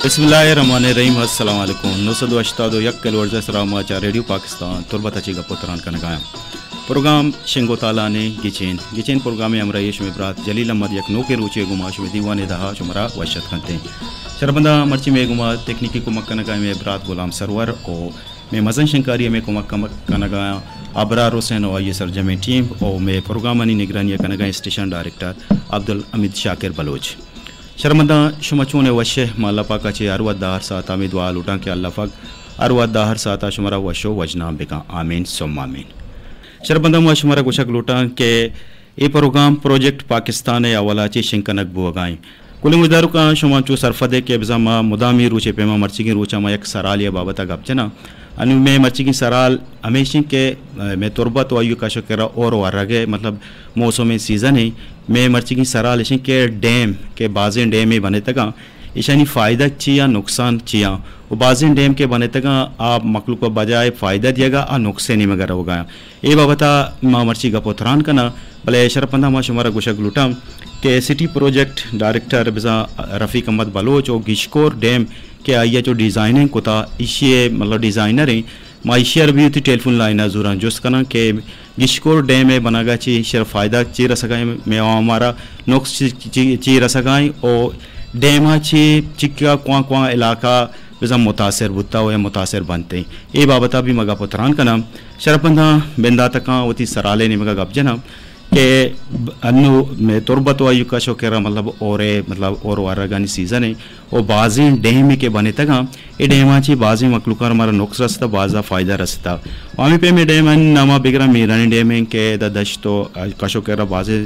بسم اللہ الرحمن الرحیم۔ السلام علیکم۔ نو سد و ہشتاد و یک کلو ہرٹز ءِ سرا ما چہ ریڈیو پاکستان تربت ءَ چہ گپ ءُ تران کنگ ءَ آں۔ پروگرام شنگ ءُ تالان ءِ گچین، گچین پروگرام ءِ ہمراہی ءَ شمئے برات جلیل احمد یک نوکیں روچے ءَ گوں ما شمئے دیوان ءِ تہا شمارا وش اتک کنت۔ شربنداں مرچی مئے گوما تکنیکی کمک کنگ ءَ مئے برات غلام سرور ءُ مئے مزن شنکاری ءَ مئے کمک کم-، کنگ ءَ ابرار حسین ءُ آئی ءِ سرجمیں ٹیم ءُ مئے پروگرامانی نگرانی ءَ کنگ ءَ اسٹیشن ڈائریکٹر عبدالحمید شاکر بلوچ۔ شرمنداں، شما چون ءُ وش ئے؟ ما اللہ پاک ءَ چہ ہر وھد ءَ ہر ساعت ءَ ہمے دعا لوٹاں کہ اللہ پاک ہر وھد ءَ ہر ساعت ءَ شمارا وش ءُ وژنام بکن۔ آمین ثم آمین۔ شرمنداں، ما شمارا گوشگ لوٹاں کہ اے پروگرام پروجیکٹ پاکستان ءِ حوالہ ءَ چہ شنگ کنگ بوگ ءَ اِنت۔ کلیں گوشداروکاں، شما چو سرپد ئے کہ بزاں ما مدامی روچے پیما مرچیگیں روچاں ما یک سرالے ءِ بابت ءَ گپ جناں۔ انوں مئے مرچیگیں سرال ہمیش اِنت کہ، ءَ، مئے تربت ءُ آئی ءِ کش ءُ کرا ہور ءُ ورگ ءِ مطلب موسم ءِ سیزن ءَ مئے مرچیگیں سرال ایش اِنت کہ ڈیم، کہ بازیں ڈیمے بنتگ اَنت، ایشانی فائدہ چی یا نقصان چی اَنت؟ ءُ بازیں ڈیم کہ بنتگ اَنت، آ مخلوق ءَ بجائے فائدہ دیگ ءَ آ نقص ءِ نیمگ ءَ روگ ءَ اَنت۔ اے بابت ءَ ما مرچی گپ ءُ تران کناں، بلے شرپنداں ما شمارا گوشگ لوٹاں کہ سٹی پروجیکٹ ڈائریکٹر بزاں رفیق احمد بلوچ ءُ گیشکور ڈیم کہ آئی ءَ چو ڈیزائننگ کتا، ایشی ءِ مطلب ڈیزائنر ایں، ما ایشی ءَ را بھی وتی ٹیلیفون لائن ءَ زوراں جست کناں کہ گیشکور ڈیم ءِ بنگ ءَ چہ ایشی ءَ را فائدہ چی رسگ ءَ ایں، مئے عوام ءَ را نقص چی، چی، چی رسگ ءَ ایں، ءُ ڈیم ءَ چہ چکا کواں کواں علاقہ بزاں متاثر بوتا ءُ یا متاثر بنت ایں۔ اے بابت ءَ بھی ما گپ ءُ تران کناں۔ شرپنداں بندات ءَ کاں وتی سرال ءِ نیمگ ءَ گپ جناں کہ انوں مئے تربت ءُ آئی ءِ کش ءُ کرا مطلب ہور ءِ، مطلب ہور ورگانی سیزن ایں ءُ بازیں ڈیمے کہ بنتگ اَنت، اے ڈیماں چہ بازیں مخلوقاں را مارا نقص رستا، بازا فائدہ رستا۔ ءُ ہمے پیمیں ڈیمانی نام ءَ بگراں، میرانی ڈیم ایں کہ ادا دشت ءُ کش ءُ کرا بازیں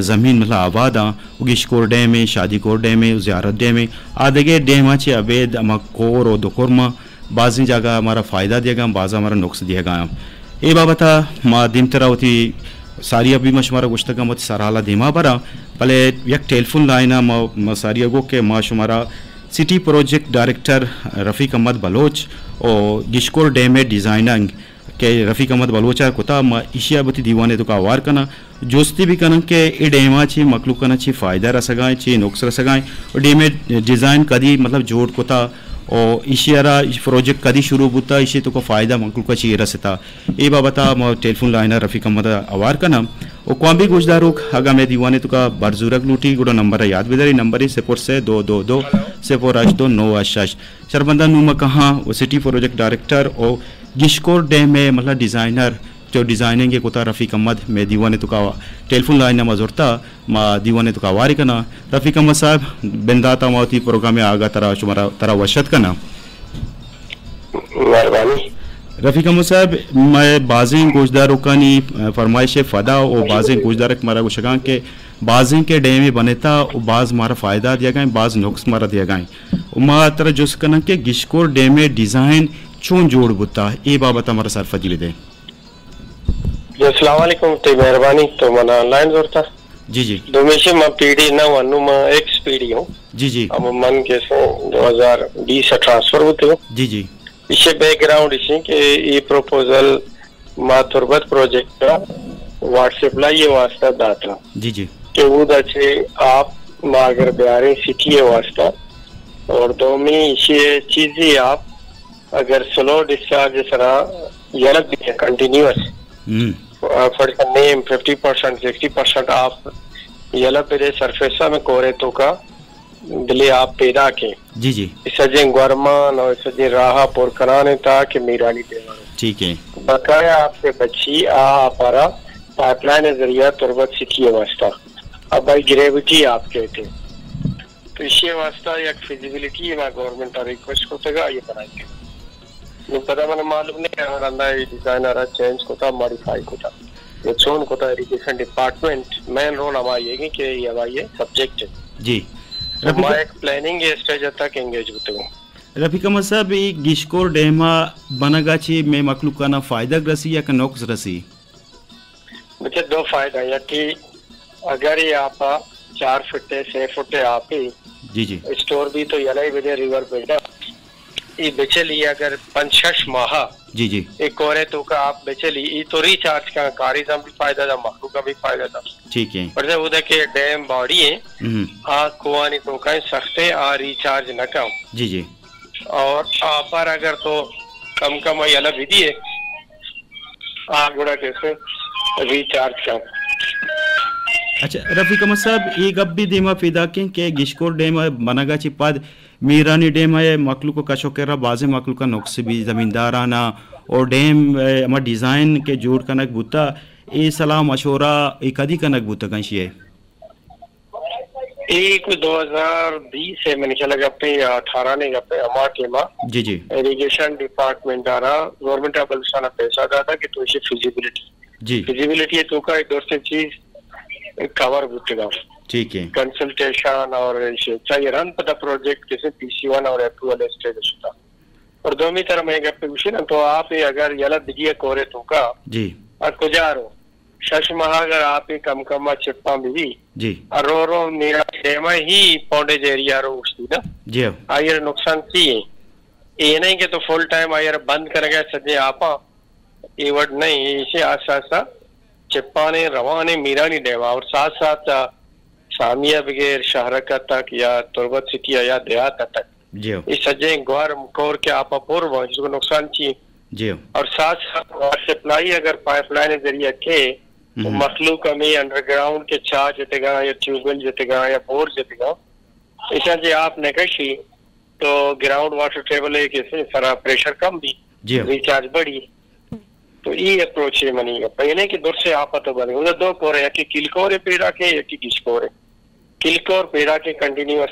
زمین مطلب آباد اَنت، ءُ گیشکور ڈیم ایں، شادی کور ڈیم ایں، زیارت ڈیم ایں، آ دگہ ڈیماں چہ ابید ہما کور ءُ دکرماں بازیں جاگہ ءَ مارا فائدہ دیگ ءَ اَنت، بازاں مارا نقص دیگ ءَ اَنت۔ اے بابت ءَ ما دیمترا وتی ساری ءَ بھی ما شمارا گوشتگ اَنت، وتی سرحال ءَ دیما براں، بلے یک ٹیلیفون لائن ءَ ما، ما ساری ءَ گو کہ ما شمارا سٹی پروجیکٹ ڈائریکٹر رفیق احمد بلوچ ءُ گیشکور ڈیم ءِ ڈیزائننگ کہ رفیق احمد بلوچ ءَ کتا، ما ایشی ءَ وتی دیوان ءِ توکا ہوار کناں۔ جستی بھی کناں کہ اے ڈیم ءَ چہ مخلوقاں چی فائدہ رسگا ایں، چی نقص رسگا ایں، اور ڈیم ءِ ڈیزائن کدی مطلب جوڑ کتا، اور ایشی ءَ را پروجیکٹ کدی شروع بوتا، ایشی توکا فائدہ مخلوق ءَ چی رستا۔ اے بابت ءَ ما ٹیلیفون لائن ءَ رفیق احمد ءَ ہوار کناں۔ اور کوام بھی گوشداروک اگاں مئے دیوان ءِ توکا بر زورگ لوٹی، گڑا نمبر ءَ یاد بداری، نمبر ایں صفر سے دو دو دو صفر ہشت دو نو ہشت ہشت۔ شربندہ نوں ما کہاں ءُ سٹی پروجیکٹ ڈائریکٹر ءُ گیشکور ڈیم ءِ مطلب ڈیزائنر، جو ڈیزائننگ ءَ کتا رفیق احمد مئے دیوان ءِ توکا ٹیلیفون لائن ءَ ما زرتا، ما دیوان ءِ توکا ہواری کناں۔ رفیق احمد صاحب، بندات ءَ ما وتی پروگرام ءِ آگا ترا شمارا، ترا وش اتک کناں۔ مہربانی۔ رفیق احمد صاحب، مئے بازیں گوشداروکانی فرمائش ءِ پدا ءُ بازیں گوشداروک مارا گوشگاں کہ بازیں کہ ڈیمے بنتا ءُ باز مارا فائدہ دیگا ایں، باز نقص مارا دیگا ایں۔ ءُ ما ترا جست کناں کہ گیشکور ڈیم ءِ ڈیزائن چون جوڑ بوتا، اے بابت ءَ مارا سرپدی بدے۔ جی، السلام علیکم، تئی مہربانی، تو منا آن لائن زورتا۔ جی، جی۔ دومیشی من پی ڈی نہ ہوں، انوں من ایکس پی ڈی ہوں۔ جی، جی۔ اما من کیسے دو ہزار بیس ءَ ٹرانسفر بوتے ہوں۔ جی، جی۔ ایشی بیک گراؤنڈ ایشی کہ اے پروپوزل ما تربت پروجیکٹ ءَ واٹس اپ لائن ءِ واسطہ داتا۔ جی، جی۔ کہ اودا چہ آپ ما اگر بیاریں سٹی ءِ واسطہ، اور دومی ایشی چیزی آپ اگر سلو ڈسچارج ءِ سرا یلہ بدے کنٹینیوس، ہم۔ فار نیم ففٹی پرسنٹ، سکسٹی پرسنٹ آپ یلہ بدے سرفیس ءَ مئے کور ءِ توکا، بلے آپ پیداک ایں۔ جی، جی۔ اے سجیں گورمان اور اے سجیں راہ پر کنان ایں تاکہ میرانی دیوان۔ ٹھیک ہے۔ بقایا آپ سے بچی آ آپ ءَ را پائپ لائن ءِ ذریعہ تربت سٹی ءِ واسطہ۔ اب بھائی گریویٹی آپ کہتے ہیں۔ تو ایشی ءِ واسطہ یک فزیبلٹی ءَ ما گورنمنٹ ءَ ریکویسٹ کتگ ءُ آئی ءَ بنائی کتگ۔ نوں پدا من معلوم نہیں کہ رندا اے ڈیزائن ءَ را چینج کتا، ماڈیفائی کتا۔ یا چون کتا، ایجوکیشن ڈپارٹمنٹ مین رول ہمائی ہے کہ اے ہمائی ہے سبجیکٹ ہے۔ جی۔ تو رفیق ما ایک پلاننگ اسٹیج تک انگیج بوتگوں۔ رفیق احمد صاحب، اے گیشکور ڈیم ءِ بنگ ءَ چہ مئے مخلوقاں فائدہ رسی یا کہ نقص رسی؟ بچہ دو فائدہ، یکے اگر اے آپ ءَ چار فٹ ءِ، سے فٹ ءِ آپ ءَ جی، جی۔ اسٹور بی تو یلہ بدے ریور بیڈ ءَ، اے بچل اے اگر پنچ شش ماہ جی، جی۔ اے کورے توکا آپ بچلی، ای تو ریچارج کا، کاریزاں بھی فائدہ دا، مخلوق بھی فائدہ دا۔ ٹھیک ہے۔ پر جب ادا کے ڈیم باڈی ہے، ہم۔ آ کوانی توکا سخت ہے، آ ریچارج نہ کا۔ جی، جی۔ اور آ پر اگر تو کم کم یلا بھی دیے، آ گڑا کیسے ریچارج کا۔ اچھا، رفیق احمد صاحب، اے گپ بھی دیما پیدا کیں کہ گشکور ڈیم بنگا چی پد میرانی ڈیم ء مخلوق ء کش ء کرا بازیں مخلوق ء نقص بی، زمینداران ء، اور ڈیم ء ہما ڈیزائن کہ جوڑ کنگ بوتا، اے صلاح مشورہ اے کدی کنگ بوتگ انشی ء؟ اے کوئی دو ہزار بیس ء من خیال ء گپے یا اٹھارہ نے گپے، ہما ٹائم ء جی، جی۔ ایریگیشن ڈپارٹمنٹ ء را گورنمنٹ آف بلوچستان ء پیسہ داتا کہ تو ایشی فیزیبلٹی، جی۔ فیزیبلٹی ء توکا اے درستیں چیز کور بوتگا۔ ٹھیک ہے۔ کنسلٹیشن اور ایشی چاہیے رند پدا پروجیکٹ کسی پی سی ون اور اپروول اسٹیج شتا۔ اور دومی طرح میں گپ گوشی نا تو آپ اگر یلا دگی کورے توکا جی۔ اور کجا رو شش ماہ اگر آپ کم کم چپاں بھی جی۔ اور رو رو میرا ڈیما ہی پونڈے جیریا رو اشتی نا۔ جی۔ آئیر نقصان چی ہے؟ یہ نہیں کہ تو فل ٹائم آئیر بند کر گیا سجے آپا، اے وڑ نہیں، ایشی آستا آستا چپانے روانے میرانی ڈیما اور ساتھ ساتھ سامیہ بغیر شہرک تک یا تربت سٹی یا دیہات تک جیو۔ اے سجیں گوار کور کہ آپا پور بان، جس کو نقصان چی؟ جیو۔ اور ساتھ ساتھ واٹر سپلائی اگر پائپ لائن ذریعہ کے، تو ہم۔ مخلوق ہمیں انڈر گراؤنڈ کے چاہ جتگا یا ٹیوب ویل جتگا یا بور جتگا، ایشاں جی آپ نکشی تو گراؤنڈ واٹر ٹیبل ہے کہ سرا پریشر کم بھی، جیو۔ ریچارج بڑی۔ تو ای اپروچ ہے منی گپ۔ یعنی کہ در سے آپت بنے۔ وہ دو کور ہے، کہ کلکور ہے پیڑا کے، یا کہ گشکور ہے۔ کلکور پیڑا کے کنٹینیوس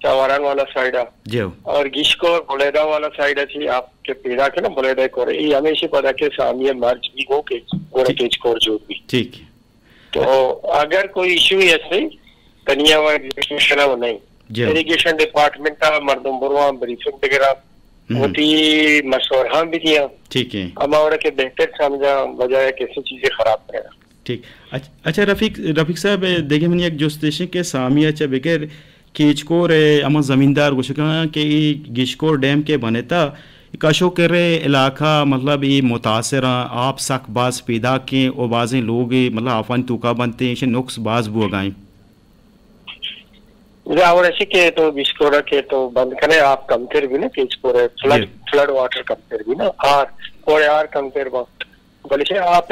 چاواران والا سائیڈ ہے۔ جیو۔ اور گشکور بلیدہ والا سائیڈ ہے، چی آپ کے پیڑا کے نا بلیدہ کور ہے۔ یہ ہمیشہ پتا کہ سامی مرچ بھی ہو کہ گوڑا جی۔ کیچ کور جو بھی۔ ٹھیک۔ تو اگر کوئی ایشو ہی ہستے، تنیا و ایگزیکیوشن وہ نہیں۔ جی۔ ایریگیشن ڈپارٹمنٹ آ مردم بروان بریفنگ وغیرہ ہم۔ ہوتی مشورہ ہم بھی دیا۔ ٹھیک ہے۔ ہما وڑا کہ بہتر سمجھا بجائے کسی چیزیں خراب کرے۔ ٹھیک۔ اچ-، اچھا رفیق، رفیق صاحب، دیگہ منی یک جستش ہے کہ سامی اچھا بگر کیچکور ء ہما زمیندار گوشگاں کہ اے گشکور ڈیم کہ بنتا، کشو کرے علاقہ مطلب اے متاثر آں، آپ سک باز پیداکیں و بازیں لوگ مطلب آفانی توکا بنتے، ایشی نقص باز بوگائیں۔ ادا اور ایسے کہ تو گشکورا کہ تو بند کنے، آپ کمتر بھی نا، کیچکور ہے، فلڈ، جی۔ فلڈ واٹر کمتر بھی نا، آر، کوڑے آر کمتر با۔ بلکہ آپ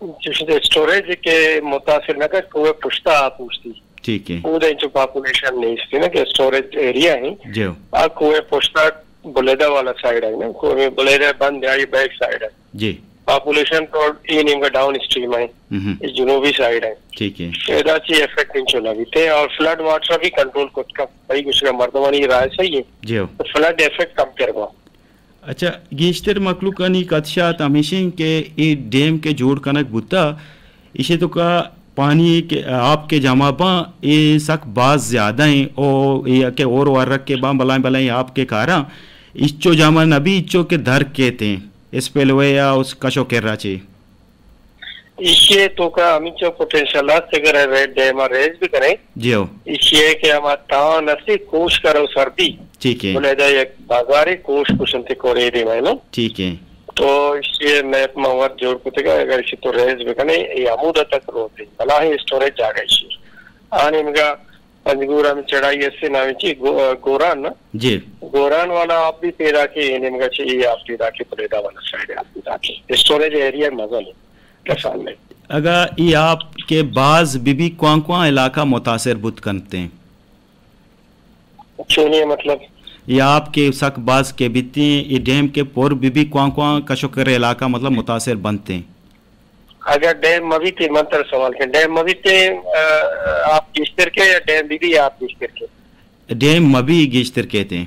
چیز اسٹوریج کے متاثر نہ کر، کوہ پشتا آپ پوچھتی۔ ٹھیک ہے۔ او دے جو پاپولیشن نہیں اس نا کہ اسٹوریج ایریا ہے۔ جی۔ آ کوہ پشتا بلیدہ والا سائیڈ ہے نا، کوہ بلیدہ بند ہے، یہ بیک سائیڈ ہے۔ جی۔ پاپولیشن تو یہ نیم کا ڈاؤن اسٹریم ہے، ہم۔ یہ جنوبی سائیڈ ہے۔ ٹھیک ہے۔ تو ادا چی افیکٹ انچو لگی تھے اور فلڈ واٹر بھی کنٹرول کت کا، بھائی کچھ کا مردمانی رائے صحیح ہے۔ جی۔ تو فلڈ افیکٹ کم کر گا۔ اچھا، گیشتر مخلوقانی خدشات ہمیش انت کہ اے ڈیم کہ جوڑ کنگ بوتا، ایشی توکا پانی کہ آپ کہ جمع باں، اے سک باز زیادہ ہیں، او اے کہ اور ورگ کہ باں، بلائیں بلائیں آپ کہ کاراں، اچو جمع نہ بی، اچو کہ در کیت ہیں، اسپل وے یا اس کشو کرا چے۔ ایشی توکا ہمینچو پوٹینشل است، اگر ریڈ ڈیم ریز بھی کریں، جی ہو۔ ایشی کہ ہما تان استی کوش کرو سردی۔ ٹھیک ہے۔ بلے دا یک بازارے کوش کشنتے کوڑے دیم ہے نا۔ ٹھیک ہے۔ تو ایشی میپ ما وت جوڑ کتگا، اگر ایشی تو ریز بکنے، یہ عمود تک روتے۔ بلاہیں اسٹوریج جاگہ ایشی۔ آنے مگا پنجگور ہمیں چڑھائی ایسے نامی چی گو-، گوران نا۔ جی۔ گوران والا آپ بھی پیدا کے، یہ نمگا چی یہ آپ پیدا کے بلیدہ والا سائیڈ آپ پیدا کے۔ اسٹوریج ایریا مزن ہے۔ کسان میں۔ اگاں اے آپ کہ باز بہ بی، کوان کوان علاقہ متاثر بوت کنت ایں؟ چونی مطلب؟ اے آپ کہ سک باز کہ بیت ایں، اے ڈیم کہ پر بہ بی، کوان کوان کشو کر علاقہ مطلب متاثر بنت ایں؟ اگر ڈیم مہ بیت، من تر سوال کن، ڈیم مہ بیت، آ، آپ گیشتر کے یا ڈیم بہ بی آپ گیشتر کے؟ ڈیم مہ بی گیشتر کیت ایں۔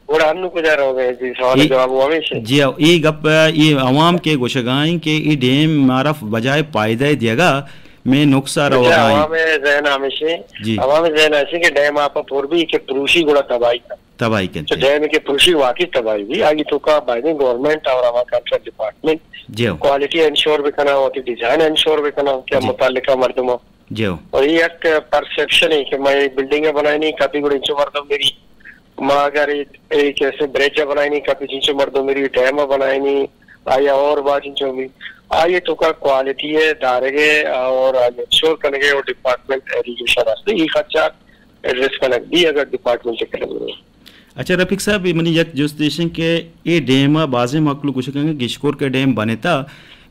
گڑا انو کجا روگ ء؟ جی، سوال ء جواب ہمیش انت۔ جی ہو، اے گپ، اے عوام کہ گوشگا انت کہ اے ڈیم مارا بجائے پائدہ دیگا، میں نقص ء روگا انت۔ عوام ء ذہن ہمیش انت۔ جی۔ عوام ء ذہن ایسے کہ ڈیم آپ پر بھی کہ پروشی گڑا تباہی کا۔ تباہی کنت۔ تو ڈیم کے پروشی واقعی تباہی بھی، آگے تو کا بائدیں گورنمنٹ اور ہمارا کنسرن ڈپارٹمنٹ جی ہو۔ کوالٹی انشور بھی کرنا ہوتی، ڈیزائن انشور بھی کرنا ہوتی، جی۔ متعلقہ مردموں۔ جی ہو۔ اور یہ ایک پرسپشن ہے کہ میں بلڈنگ بنائی نہیں، کبھی گڑا انچو مردم میری ما اگر ایک ایسے برج بنائنی، کپی چنچو مردم میری ڈیم بنائنی، آیا اور با چنچو بھی، آئیے تو کا کوالٹی ہے دارگے اور آئیے شور کنگے اور ڈپارٹمنٹ ایریگیشن ہستے، یہ خدشات ایڈریس کنگ بھی اگر ڈپارٹمنٹ کریں گے۔ اچھا رفیق صاحب، منی یک جست ایشن کہ اے ڈیم ء بازیں مخلوق گوشگ کہ گشکور کے ڈیم بنتا،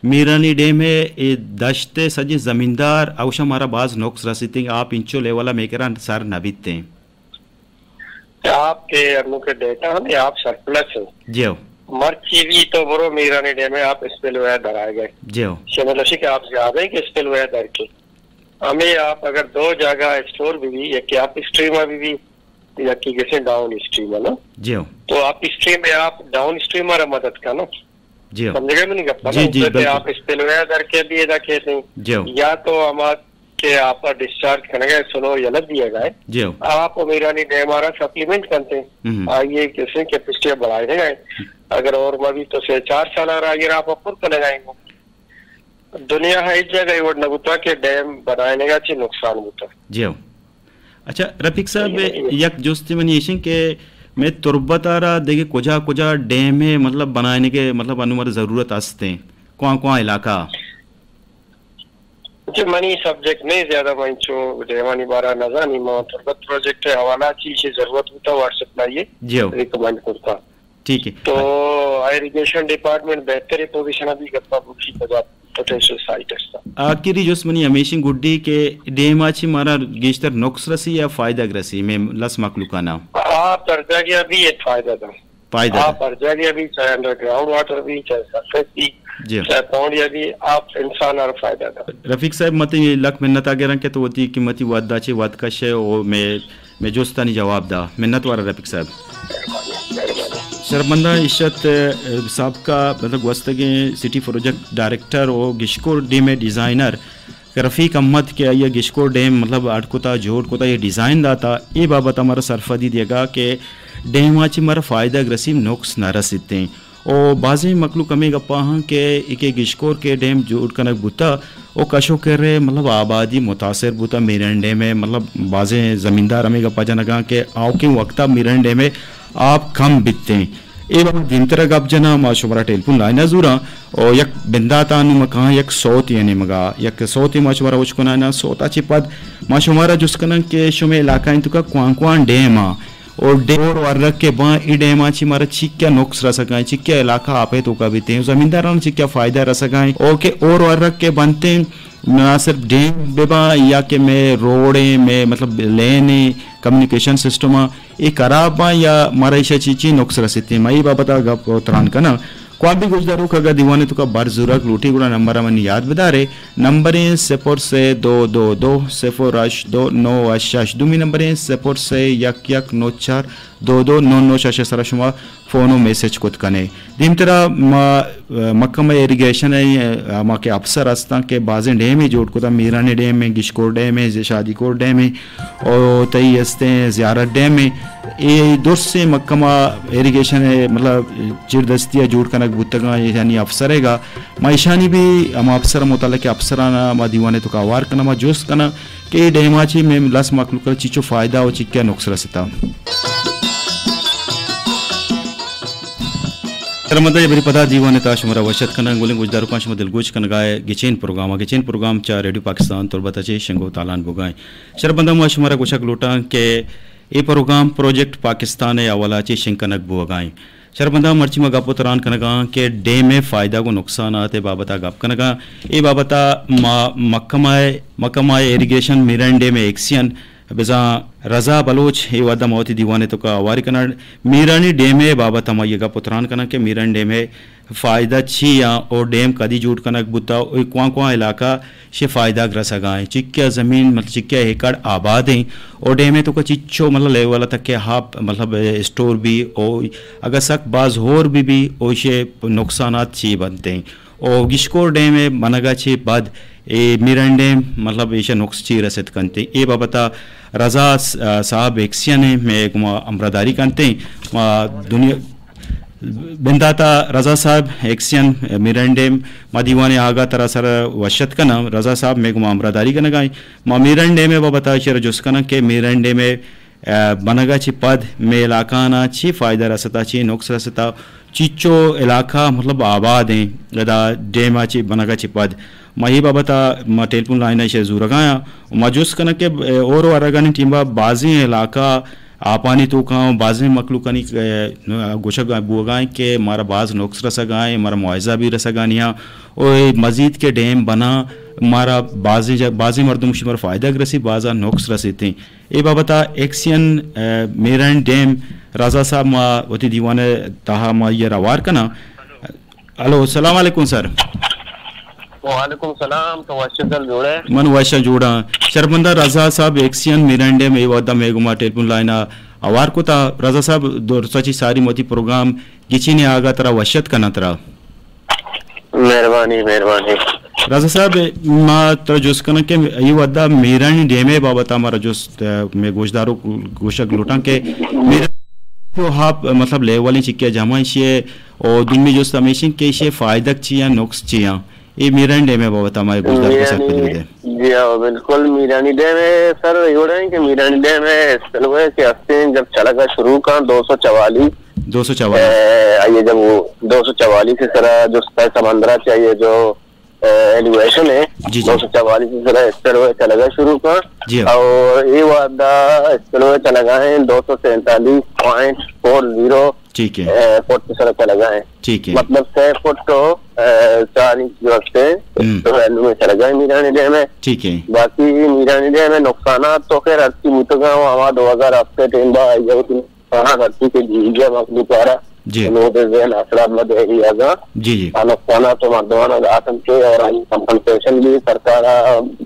میرانی ڈیم ء اے دشت ء سجیں زمیندار اوشا مارا باز نقص رسیتیں، آپ انچو لیول ء میکران سر نہ بیتیں۔ آپ کے انو کے ڈیٹا ہمیں آپ سرپلس ہیں۔ جی ہو۔ مرچی بھی تو برو میرانی ڈیم ء آپ اسپل وے در آئے گئے۔ جی ہو۔ شمل اسی کہ آپ زیادہ ہے کہ اسپل وے در کے۔ ہمیں آپ اگر دو جگہ اسٹور بھی بھی، یک کہ آپ اسٹریم بھی بھی، یک کہ کسے ڈاؤن اسٹریم ہے نا۔ جی ہو۔ تو آپ اسٹریم میں آپ ڈاؤن اسٹریم ہمارا مدد کرنا۔ جی ہو۔ سمجھ گئے منی گپ نا؟ جی، جی، تو کہ بالکل۔ آپ اسپل وے در کے بھی ادا کہتے ہیں۔ جی ہو۔ یا تو ہمارا کہ آپ ڈسچارج کرنے گئے سلو یلہ دیا گئے۔ جی ہو۔ آپ میرانی ڈیم آرا سپلیمنٹ کرتے ہیں۔ ہم۔ آئیے کسے کیپیسٹی بڑھائے گئے۔ اگر اور ما بھی تو سے چار سال آ رہا، اگر آپ اپر کرنے گئے ہو۔ دنیا ہے اس جگہ ایوڈ نہ بوتا کہ ڈیم بنائنے گا چی نقصان بوتا۔ جی ہو۔ اچھا رفیق صاحب، یک جستی منی ایشن کہ میں تربت آرا دیکھے کجا کجا ڈیم ہے، مطلب بنائنے کے مطلب انو مر ضرورت ہستے، کواں کواں علاقہ؟ اچھا، منی سبجیکٹ نہیں زیادہ، میں چو ڈیمانی بارا نہ زانی، میں تربت پروجیکٹ ہے حوالہ چی چی ضرورت ہوتا واٹس ایپ لائیے۔ جی ہو۔ ریکمینڈ کرتا۔ ٹھیک ہے۔ تو ایریگیشن ڈپارٹمنٹ بہتر پوزیشن ابھی گپا بوشی پدا پوٹینشل سائٹ استا۔ آخری جست منی ہمیشن گڈی کہ ڈیم آچی مارا گیشتر نقص رسی یا فائدہ رسی میں لس مخلوقانا؟ آپ ہر جگہ بھی یہ فائدہ دا۔ فائدہ آپ دا۔ ہر جگہ بھی، چاہے انڈر گراؤنڈ واٹر بھی، چاہے سرفیس بھی، جی۔ چاہے پونڈ یا بھی، آپ انسان ہر فائدہ دا۔ رفیق صاحب، متی لکھ منت آگے رنگ کہ تو وتی قیمتی وعدہ چے وعد کشے او میں میں جستانی جواب دا۔ منت وارا رفیق صاحب۔ شرمندہ عشت، ء، سابقہ مطلب گوستگیں سٹی پروجیکٹ ڈائریکٹر و گشکور ڈیم ڈیزائنر کہ رفیق احمد کہ آئی گشکور ڈیم مطلب اڈ کتا، جوڑ کتا، یہ ڈیزائن داتا، اے بابت ہمارا سرفدی دیگا کہ ڈیم آچی مارا فائدہ رسی، نقص نہ رسیتیں۔ و بازیں مخلوق ہمے گپا ہاں کہ ایکے گشکور کے ڈیم جوڑ کنگ بوتا و کشو کرے مطلب آبادی متاثر بوتا میرن ڈیم ء، مطلب بازیں زمیندار ہمے گپا جنگاں کہ آوکیں وقتا میرن ڈیم ء آپ کم بیتیں۔ اے بابت دیمترا گپ جناں، ما شمارا ٹیلیفون لائن ء زوراں و یک بنداتا نوں ما کاں یک سوتے ء نیمگا، یک سوتے ما شمارا وش کناں، سوتا چہ پد ما شمارا جست کناں کہ شمے علاقہ انت کا کوان کوان ڈیم آں۔ اور ڈیم اور ورگ کے باں، ای ڈیماں چی مارا چکیا نقص رسگائیں، چکیا علاقہ آپے توکا بیتیں، زمینداران چکیا فائدہ رسگائیں۔ او کہ اور ورگ کے بنتیں، نہ صرف ڈیم بباں یا کہ میں روڈیں، میں مطلب لینیں، کمیونیکیشن سسٹم اے خراب باں یا مارا ایشا چی چی نقص رسیتیں، ما ای بابت گپ و تران کناں۔ کوالٹی گوشداروک اگاں دیوانے توکا بر زورگ لوٹی گڑا نمبر منی یاد بدارے، نمبر ایں صفر سے دو دو دو صفر ہشت دو نو ہشت ہشت، دومی نمبر ایں صفر سے یک یک نو چار دو دو نو نو شش سرا شما فون و میسج کت کنے۔ دیمترا ما، ء، محکمہ ایریگیشن ء، ء، ہما کہ افسر ہستاں کہ بازیں ڈیمے جوڑ کتا، میرانی ڈیم ایں، گشکور ڈیم ایں، شادی کور ڈیم ایں، او تئی استیں زیارت ڈیم ایں۔ اے درسیں محکمہ ایریگیشن ء مطلب چیردستی ء جوڑ کنگ بوتگاں، یعنی افسر ء گا۔ ما ایشانی بھی ہما افسر متعلق افسران ء ما دیوان ء توکا ہوار کناں، ما جست کناں کہ اے ڈیما چی میں لس مخلوق ء چیچو فائدہ و چکیا نقص رستا۔ شرمندہ، بری پدا دیوان ء تا شمارا وشت کناں، گلیں گوشداروکاں شما دلگوش کنگائے گچین پروگرام، گچین پروگرام چا ریڈیو پاکستان تربت ء چے شنگ و تالان بوگائیں۔ شرمندہ، ما شمارا گوشگ لوٹاں کہ اے پروگرام پروجیکٹ پاکستان ء حوالہ چے شنگ کنگ بوگائیں۔ شرمندہ، مرچی ما گپ و تران کنگاں کہ ڈیم ء فائدہ گوں نقصانات ء بابت ء گپ کنگاں۔ اے بابت ء ما محکمہ، محکمہ ایریگیشن میرن ڈیم ء ایکسین بزاں رضا بلوچ اے وھد ء ما وتی دیوان ء توکا ہواری کناں۔ میرانی ڈیم ء بابت ء ما یہ گپ و تران کناں کہ میران ڈیم ء فائدہ چی آں او ڈیم کدی جوڑ کنگ بوتا او کوان کوان علاقہ شے فائدہ رسگا ایں، چکیا زمین مطلب چکیا ایکڑ آباد ایں او ڈیم ء توکا چچو مطلب لیول تک کہ آپ مطلب اسٹور بھی او اگہ سک باز ہور بھی بھی او شے نقصانات چی بنت ایں۔ او گشکور ڈیم ء بنگا چے پد اے میرن ڈیم مطلب ایشا نقص چی رسد کنت ایں۔ اے بابت ء رضا س-، صاحب ایکسین ء مئے گما ہمراہداری کنت ایں۔ ما دنیا بندات ء رضا صاحب ایکسین میرن ڈیم ما دیوان ء آگا ترا سر وشت کناں۔ رضا صاحب مئے گما ہمراہداری کنگا ایں۔ ما میرن ڈیم ء بابت ء ایشرا جست کناں کہ میرن ڈیم ء بنگا چی پد مئے علاقہ آنا چی فائدہ رستا، چی نقص رستا، چیچو علاقہ مطلب آباد ہیں ادا ڈیم آ چی بنگا چی پد؟ ما یہ بابت ما ٹیلیفون لائن ایشے زورگایا، ما جست کناں کہ اور ورگانی ٹیمبا بازیں علاقہ آپانی توکاں، بازیں مخلوقانی گوشگ بوگائیں کہ مارا باز نقص رسگائیں، مارا معاوضہ بھی رسگانی ہاں، اور مزید کے ڈیم بنا مارا بازیں جا-، بازیں مردم شمار فائدہ رسی، بازا نقص رسیتیں۔ اے بابت ء ایکسین، ء، میرین ڈیم، رضا صاحب ما وتی دیوان ء تہا ما یہ روار کناں۔ ہلو، السلام علیکم سر۔ وعلیکم السلام، تو وش سر جوڑے؟ من وش جوڑاں۔ شرمندہ رضا صاحب، ایکسین میرین ڈیم اے ودا میں گما ٹیلیفون لائن ء اوار کتا۔ رضا صاحب، درسا چی ساری موتی پروگرام گچین آگا ترا وشت کناں ترا۔ مہربانی، مہربانی۔ رضا صاحب، ما ترا جست کناں کہ اے ودا میرانی ڈیم ء بابت ء مارا جست، ء، مئے گوشدارو گوشگ لوٹاں کہ میران تو ہاپ، مطلب، لیول چکیا جمع ایشی ہے، اور دومی جست ہمیشن کہ ایشی فائدہ چی یا نقص چی ہیں؟ اے میرانی ڈیم ء بابت ء مئے گوشدارو سر پدی بدے۔ جی ہاں، بالکل۔ میرانی ڈیم ء سر ایوڑا ہیں کہ میرانی ڈیم ء اسپلوے کے ہستے ہیں، جب چلگا شروع کا دو سو چوالیس، دو سو چوالیس۔ اے، آئیے جب وہ دو سو چوالیس سرا جو سطح سمندرا چاہیے جو، اے، ایلیویشن ہے، جی، جی۔ دو سو چوالیس سرا اسپلوے چلگا شروع کا۔ جی ہاں۔ اور یہ وعدہ اسپلوے چلگا ہے دو سو سینتالیس پوائنٹ فور زیرو، ٹھیک ہے۔ اے، فٹ سرا چلگا ہے۔ ٹھیک ہے۔ مطلب، سہ فٹ تو، اے، چار انچ جو ہستے ہیں، ہم۔ تو اینو میں چلگا ہے میرانی ڈیم ہے۔ ٹھیک ہے۔ باقی میرانی ڈیم ہے نقصانات تو خیر ہر چی بوتگا ہوا دو ہزار ہفتے ٹائم با آئی ہاں، ہر چیز کے جی جی مخلوق آ رہا۔ جی۔ لوگ ذہن اثرات مد ایریا کا۔ جی، جی۔ آ نقصانات تو مردمان آسن کے اور آئی کمپنسیشن بھی سرکار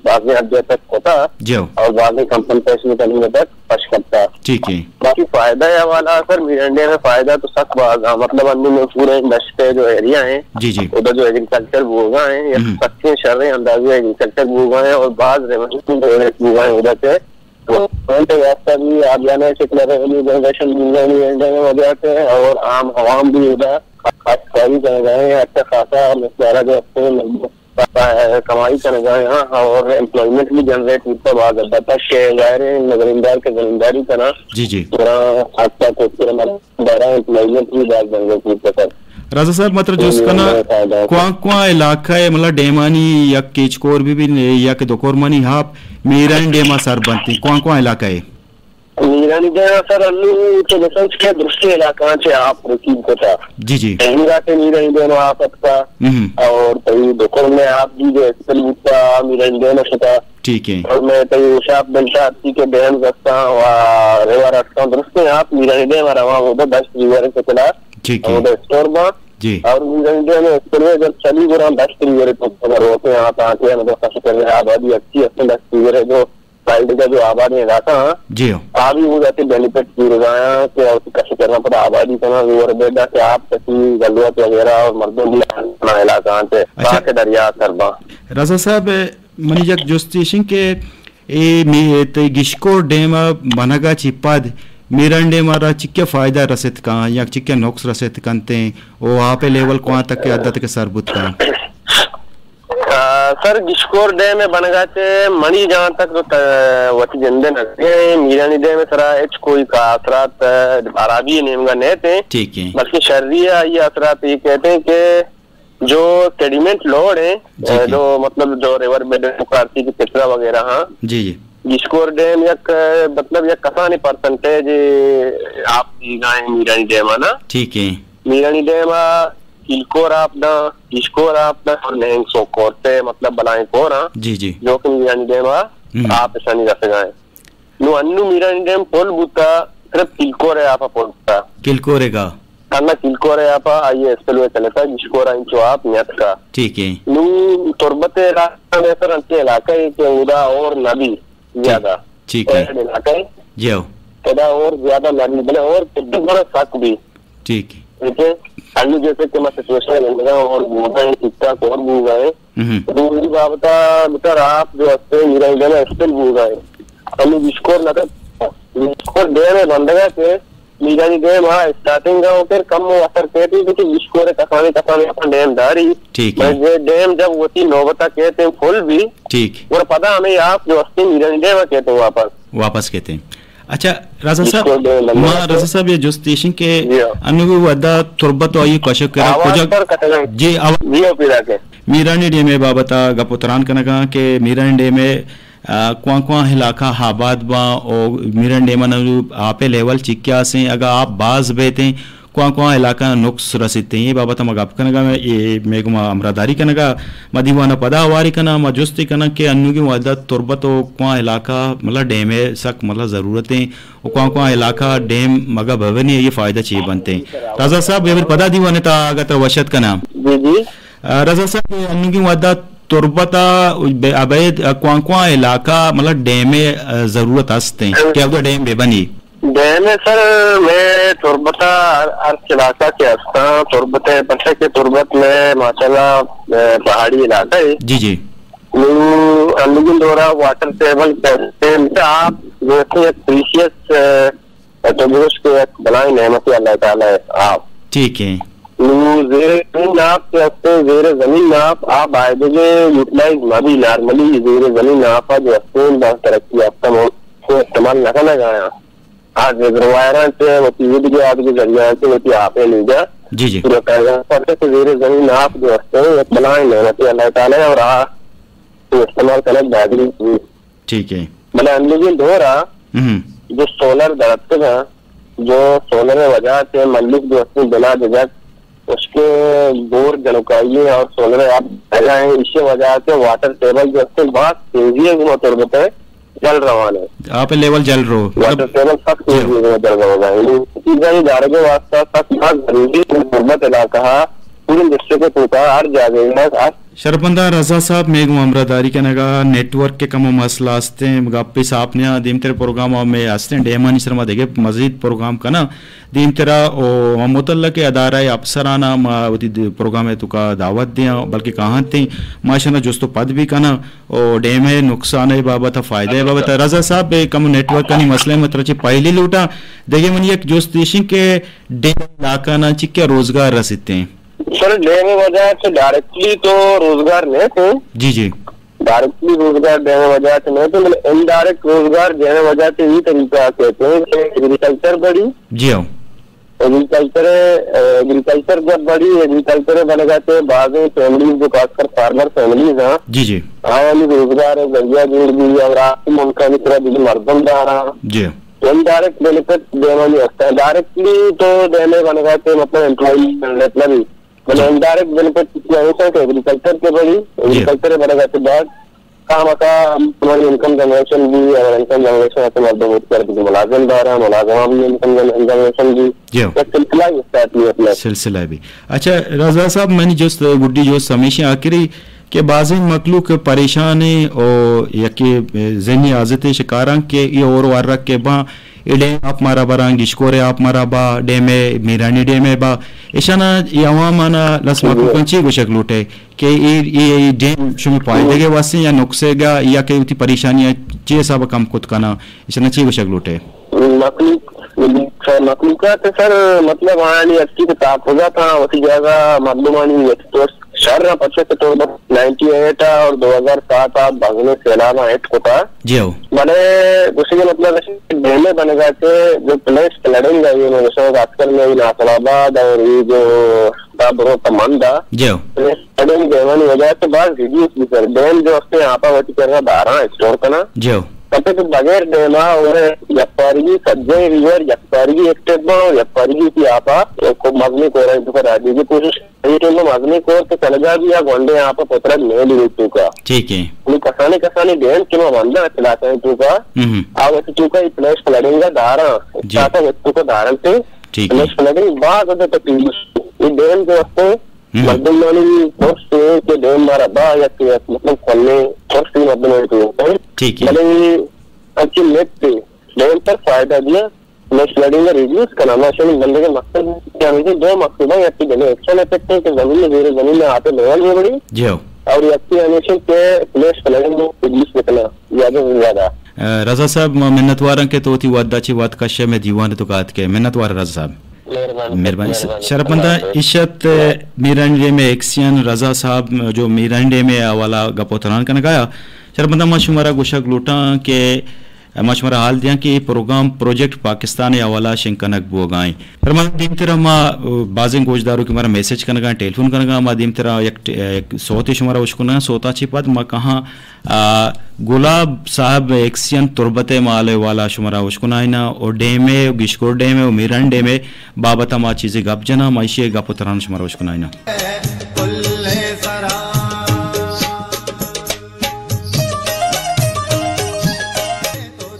بازیں حد تک ہوتا۔ جی۔ اور بازیں کمپنسیشن کا نہیں تک پش کرتا۔ ٹھیک ہے۔ باقی فائدہ یا والا سر، میرنڈے میں فائدہ تو سخت باز ہے۔ مطلب، اندر میں پورے نشتے جو ایریا ہیں، جی، جی۔ ادھر جو ایگریکلچر بوگا ہیں، یا ہم۔ سخت شر اندازی ایگریکلچر بوگا ہیں اور باز ریونیو بوگا ہیں ادھر سے۔ تو ان کے واسطہ بھی آپ جانے سیکولر ریونیو جنریشن بھی نہیں ہے، انڈیا میں وجہ سے، اور عام عوام بھی ادھر کاشتکاری کر رہے ہیں، اچھا خاصا مقدار جو اپنے کمائی کر رہے ہیں، اور ایمپلائمنٹ بھی جنریٹ ہوتا ہے، بعض حد تک کہ ظاہر ہے زمیندار کے زمینداری کرنا جی، جی۔ پورا حد تک اس کے بارہ ایمپلائمنٹ بھی بعض جنریٹ ہوتا ہے۔ رضا صاحب، مطلب جست کناں، کواں کواں علاقہ ہے، مطلب ڈیمانی یک کیچ کور بھی بھی یک دو کور منی ہاپ میرانی ڈیما سر بنتی، کواں کواں علاقہ ہے؟ میرانی ڈیما سر انو تو بسنچ کے درستی علاقہ چے آپ رسید کتا۔ جی، جی۔ ڈیمرا سے میرانی ڈیما آپ اتکا۔ ہم۔ اور تئی دو کور میں آپ بھی جو ایکسل بوتا، میرانی ڈیما شتا۔ ٹھیک ہے۔ اور میں تئی شاپ بنتا اتی کے ڈیم دستا و ریور اتکا درستی آپ میرانی ڈیما رواں ہوتا دشت ریور کے خلاف۔ ٹھیک ہے۔ اور اسٹور با۔ جی۔ اور میرانی ڈیم اسٹور میں جب چلی گرا دشت ریور تو اگر ہوتے ہیں آپ آتے ہیں مطلب خاص کر آبادی اچھی ہے دشت ریور جو سائیڈ کا جو آباد علاقہ ہیں، جی ہو۔ آ بھی وہ جاتے بینیفٹ پورے گایا کہ اور کشی کرنا پڑا آبادی کرنا، ریور بیڈ کہ آپ کسی ضرورت وغیرہ اور مردم بھی اپنا علاقہ سے اچھا۔ تاکہ دریا سر با۔ رضا صاحب، منی یک جستی ایشن کہ اے می-، تئی گشکور ڈیم ء بنگا چی پد میران ڈیم ء را چکے فائدہ رست کن یا چکے نقص رست کنتیں او آپ لیول کواں تک کہ حد تک سر بوت کن؟ آ، سر، گشکور ڈیم ء بنگا چہ منی جہاں تک تو ت-، وتی جندے نزدیک ہیں۔ میرانی ڈیم ء سرا ہچ کوئی کا اثرات، آ، خرابی نیمگا نہ تھے۔ ٹھیک ہے۔ بلکہ شری ہے، آئی اثرات یہ کہتے ہیں کہ جو سیڈیمنٹ لوڈ ہیں، جی، جی۔ جو مطلب جو ریور بیڈ پارٹی کی کچرا وغیرہ ہاں، جی، جی۔ گشکور ڈیم یک، مطلب یک کسانی پرسنٹیج آپ دی گائیں میرانی ڈیم آنا۔ ٹھیک ہے۔ میرانی ڈیم آ کلکور آپ داں، گشکور آپ داں اور نہنگ سو کورتے، مطلب بلائیں کور ہاں۔ جی، جی۔ جو کہ میرانی ڈیم آ ہم۔ آپ اشانی رسگائیں۔ نو انو میرانی ڈیم پل بوتا، صرف کلکور ہے آپ پل بوتا۔ کلکور ہے گا۔ تھنا کلکور ہے آپ آئیے اسپلوے چلتا، گشکور انچو آپ نیت کا۔ ٹھیک ہے۔ نو تربت علاقہ میں سر انچے علاقہ ہے کہ ادا اور نبی ٹھیک، زیادہ۔ ٹھیک ہے۔ ایڈ علاقہ ہے۔ جی ہو۔ ادا اور زیادہ نبی، بلے اور کدی بڑا سک بھی۔ ٹھیک۔ ٹھیک ہے۔ انو جیسے کہ میں سچویشن لگا اور بوگا ہے، ٹھیک ٹھاک اور بوگا ہے۔ ہم۔ تو میری بابتا بچار آپ جو ہستے میرا ادھر اسپل بوگا ہے۔ انو گشکور نہ کر، گشکور ڈیم ہے بندگا کے میرانی ڈیم آ اسٹارٹنگ آ پھر کم اثر کہتے ہیں کہ گشکور کسانے کسانے اپنا ڈیم داری۔ ٹھیک ہے۔ بس یہ ڈیم جب ہوتی نوبتا کہتے ہیں فل بھی۔ ٹھیک۔ اور پدا ہمیں آپ جو ہستے میرانی ڈیم آ کہتے ہیں واپس۔ واپس کہتے ہیں۔ اچھا، رضا صاحب، ما رضا صاحب یہ جست ایشن کہ انوگی ودا تربت و آئی کشک کرا کجا؟ جی، آواز جی، او پیدا کے۔ میرانی ڈیم ء بابت ء گپ و تران کنگاں کہ میرانی ڈیم ء، آ، کواں کواں علاقہ آباد باں او میرانی ڈیم ء نو آپ ء لیول چکیا سیں، اگاں آپ باز بیتیں، کواں کواں علاقہ نقص رسیتیں، یہ بابت ء ما گپ کنگا، اے مے گما ہمراہ داری کنگا، ما دیوان ء پدا ہواری کناں، ما جست کناں کہ انوگی ودا تربت و کواں علاقہ مطلب ڈیم ء سک مطلب ضرورتیں، و کواں کواں علاقہ ڈیم مگہ ببنی یہ فائدہ چی بنتیں۔ رضا صاحب، بیا پدا دیوان تا اگہ ترا وشت کناں۔ جی، جی۔ آ، رضا صاحب، یہ انوگی ودا تربتا بے-، ابید کواں کواں علاقہ مطلب ڈیم ء، آ، ضرورت ہستیں کہ اب ڈیم ببنی؟ ڈیم ء سر، میں تربتا ہر، ہر علاقہ کے ہستاں، تربت ء پرچہ کہ تربت میں ماشاءاللہ، آ، پہاڑی علاقہ ہے۔ جی، جی۔ نوں انوگیں دورا واٹر ٹیبل کہتے ہیں، آپ جو ہے ایک پریشیس، آ، تو درست کہ یک بلائیں نعمت اللہ تعالی ہے آپ۔ ٹھیک ہے۔ نوں زیر زمین آپ کے ہستے، زیر زمین آپ، آپ بایدگے یوٹیلائز مہ بی، نارملی زیر زمین آپ جو ہستے، بہت ترقی یافتہ ملک کو استعمال نہ کرنا گایا۔ آج ریزروائراں چہ وتی اودگہ آدگہ ذریعہ چہ وتی آپ ء لیجا جی، جی۔ پورا کارگاہ پر کہ زیر زمین آپ جو ہستے، یک بلائیں نعمت اللہ تعالی ہے اور آ استعمال کنگ بہترین چیز۔ ٹھیک ہے۔ بلے انوگیں دور ء ہم۔ جو سولر درتکگاں، جو سولر وجہ سے ملک جو ہستے بنا دجک، اس کے بور جنکائی اور سولر آپ لگائیں، اسی وجہ سے واٹر ٹیبل جو ہستے بہت تیزی ہے گما تربت ہے۔ جل روان ہے۔ آپ لیول جل رو، مطلب واٹر ٹیبل سخت جی۔ تیزی سے بدل رہا ہے۔ چیزیں ادارے کے واسطہ سخت بہت ضروری ہے۔ تربت علاقہ پوری ڈسٹرکٹ کے توکا ہر جگہ ہے، ہر شرپندہ رضا صاحب، میں گوں ہمراہ داری کنگا نیٹ ورک کے کم مسئلہ ہستیں، گپ صاف نیا، دیمتر پروگرام میں ہستیں، ڈیمانی سر ما دیگه مزید پروگرام کنا۔ دیمترا او ہم متعلق ادارہ افسران ما وتی د-، پروگرام توکا دعوت دیاں، بلکہ کہاں تیں ما شنا جست و پد بھی کناں۔ او ڈیم ء نقصان ء بابت ء فائدہ ء بابت ء۔ رضا صاحب، اے کم نیٹ ورک آنی مسئلہ ء مترا چہ پہلی لوٹاں۔ دگہ منی یک جست ایشیں کہ ڈیم علاقہ نا چکہ روزگار رسیتیں؟ سر، ڈیم وجہ سے ڈائریکٹلی تو روزگار نہیں تھے۔ جی، جی۔ ڈائریکٹلی روزگار ڈیم وجہ سے نہیں تھے، مطلب انڈائریکٹ روزگار ڈیم وجہ سے یہ طریقہ کہتے ہیں کہ ایگریکلچر بڑی۔ جی ہاں۔ ایگریکلچر، ایگریکلچر جب بڑی، ایگریکلچر بنگا تے بعض فیملیز جو خاص کر فارمر فیملیز ہیں، جی، جی۔ آیانی روزگار ذریعہ جوڑ بھی اور آپ ملکانی طرح بھی مردم دارا۔ جی۔ انڈائریکٹ بینیفٹ دیوانی ہوتا ہے، ڈائریکٹلی تو دینے بنگا تے مطلب امپلائمنٹ مطلب ہی، مطلب جی۔ انڈائریکٹ بینیفٹ کیا ہوتا ہے کہ ایگریکلچر کے بڑی، جی۔ ایگریکلچر بنگا تے بعد کام کا ہماری انکم جنریشن بھی اور انکم جنریشن سے مردم کر بھی ملازم دار ہیں، ملازمہ بھی انکم جن-، جنریشن بھی جی۔ ایک سلسلہ ہی اسٹارٹ نہیں اپنا۔ سلسلہ بھی۔ اچھا، رضا صاحب، منی جست، گڈی جست ہمیشہ آخری کہ بعض مخلوق پریشان ہیں اور یکی ذہنی آزت شکاراں کہ یہ اور ورک کے باں، اے ڈیم آپ مارا براں، گشکور آپ مارا با، ڈیم میرانی ڈیم با، ایشانا یہ عوام آنا لس مخلوقاں چی گوشک لوٹے؟ کہ اے، اے، اے ڈیم شمی پائدگ ء واسطے یا نقصے گا یا کہ وتی پریشانی چی حساب کم کت کنا، ایشانا چی گوشگ لوٹے؟ مخلوق، مخلوقات سر، مطلب آنی اچھی کہ تحفظات ہاں وتی جگہ مردمانی وتی تو شر نہ پچھے سے تو نائنٹی ایٹ اور دو ہزار سات آ بغل سیلاب ہٹ کتا۔ جی ہو۔ بلے گوشگ مطلب ہے کہ ڈیم بنگا سے جو فلیش فلڈنگ ہے، یہ میں گوشگ آج کل میں ناصر آباد اور یہ جو دا برو تا مند ء جیو۔ اڑے ڈیمانی وجہ سے باز ریڈیوس بھی سر۔ ڈیم جو ہستے آپا وتی کرا داراں اسٹور کنا۔ جیو۔ کتے کہ بغیر ڈیم ء اور یک پارگی سجے ریور یک پارگی ایکٹیو بن اور یک پارگی کی آپا کو مزنی کورا تو کرا دی کوشش۔ یہ ٹیم مزنی کور کے چلگا بھی آ گونڈے آپا پترا نہیں لی تو کا۔ ٹھیک ہے۔ نی کسانی کسانی ڈیم کے ما بندہ چلاتے ہیں تو کا۔ ہم۔ آ وتی تو کا فلیش فلڈنگ داراں۔ جی۔ آپا وتی تو کا داراں تے۔ ٹھیک ہے۔ فلیش فلڈنگ باز زیادہ تکلیف۔ یہ ڈیم جو ہستے ہم۔ مردمانی ترس ہے کہ ڈیم مارا با یا کہ مطلب کھلے ترس ہے مردمانی تو۔ ٹھیک ہے۔ بلے اچھی نیٹ پہ ڈیم پر فائدہ دیا، میں فلڈنگ ریڈیوس کرنا، میں شنی بندے کے مقصد کیا ہے کہ دو مقصد ہیں، یا کہ ڈیم ایکشن افیکٹ ہے کہ زمین میں زیر زمین میں آتے لیول میں بڑی جی ہو۔ اور یا کہ ہمیشہ کہ فلیش فلڈنگ میں ریڈیوس کرنا زیادہ سے زیادہ۔ اے، رضا صاحب، ما منتواراں کہ تو وتی ودا چی وقت کشے میں دیوان تو کات کے۔ منتوار رضا صاحب۔ مہربانی۔ مہربانی۔ شرپمند ء ایشت میرانی ڈیم ء ایکسین رضا صاحب جو میرانی ڈیم ء حوالہ گپ و تران کنگ آیا۔ شرپمند ء ما شمارا گوشگ لوٹاں کہ ما شمارا حال دیاں کہ اے پروگرام پروجیکٹ پاکستان ءِ حوالہ شنگ کنگ بوگا ایں۔ پر ما دیمترا ما، ء، بازیں گوشداروکے مارا میسج کنگا، ٹیلیفون کنگا، ما دیمترا یک ٹ-، یک سوتے شمارا اشکناں، سوتا چی پد ما کہاں، ء، گلاب صاحب ایکسین تربت ءِ مال ءِ حوالہ شمارا اشکنائیناں، او ڈیم ءِ، گشکور ڈیم ءِ، او میرن ڈیم ءِ بابت ما چیزے گپ جناں، ما ایشی ءِ گپ و تران شمارا اشکنائیناں۔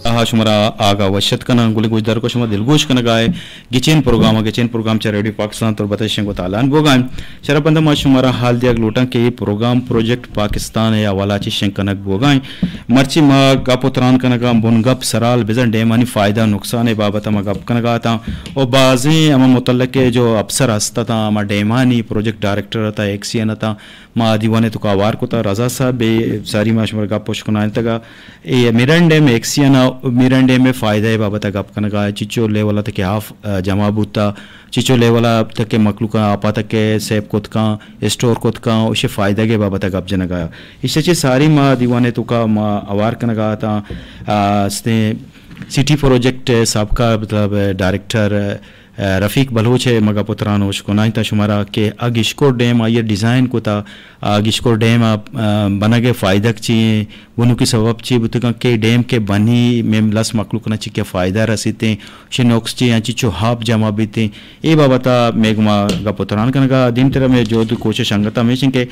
آہا، شمارا آگاہ وش ات کناں، گلیں گوشداروکاں شما دلگوش کنگا ئے۔ گچین پروگرام ء، گچین پروگرام چہ ریڈیو پاکستان تربت ء شنگ و تالان بوگا انت۔ شرپ بنداں ما شمارا حال دیگ لوٹاں کہ اے پروگرام پروجیکٹ پاکستان ء حوالہ چہ شنگ کنگ بوگا انت۔ مرچی ما گپ و تران کنگا، بن گپ سرال بزن ڈیمانی فائدہ نقصان ء بابت ء ما گپ کنگا اتاں و بازیں ہما متعلق جو افسر ہست اتاں، ہما ڈیمانی پروجیکٹ ڈائریکٹر اتاں، ایکسین اتاں، ما دیوان ء توکا ہوار کتا۔ رضا صاحب، اے ساری ما شمارا گپ اشکنائینتگا۔ اے میرن ڈیم ایکسین ء، میرن ڈیم ء فائدہ ء بابت ء گپ کنگا، چچو لیول ء تک آف، ء، جمع بوتا، چچو لیول ء تک مخلوق ء آپ ء تک سیو کت کن، اسٹور کت کن، اشی فائدہ ء بابت ء گپ جنگا۔ ایشی چہ ساری ما دیوان ء توکا ما ہوار کنگا اتاں، ء، استیں سٹی پروجیکٹ ء سابقہ مطلب ڈائریکٹر، ء، رفیق بلوچ ء ما گپ و تران اشکنائینتا شمارا کہ آ گشکور ڈیم آئی ء ڈیزائن کتا، آ گشکور ڈیم ء، ء، بنگ ء فائدگ چی ایں، بنکی سبب چی بوتگاں کہ ڈیم کہ بنی مئے لس مخلوق نا چی کہ فائدہ رسیتیں، شے نقص چی انچی چو ہاپ جمع بیتیں، اے بابت ء مئے گما گپ و تران کنگا۔ دیمتر ء مئے جہد و کوشش انگت ہمیش انت کہ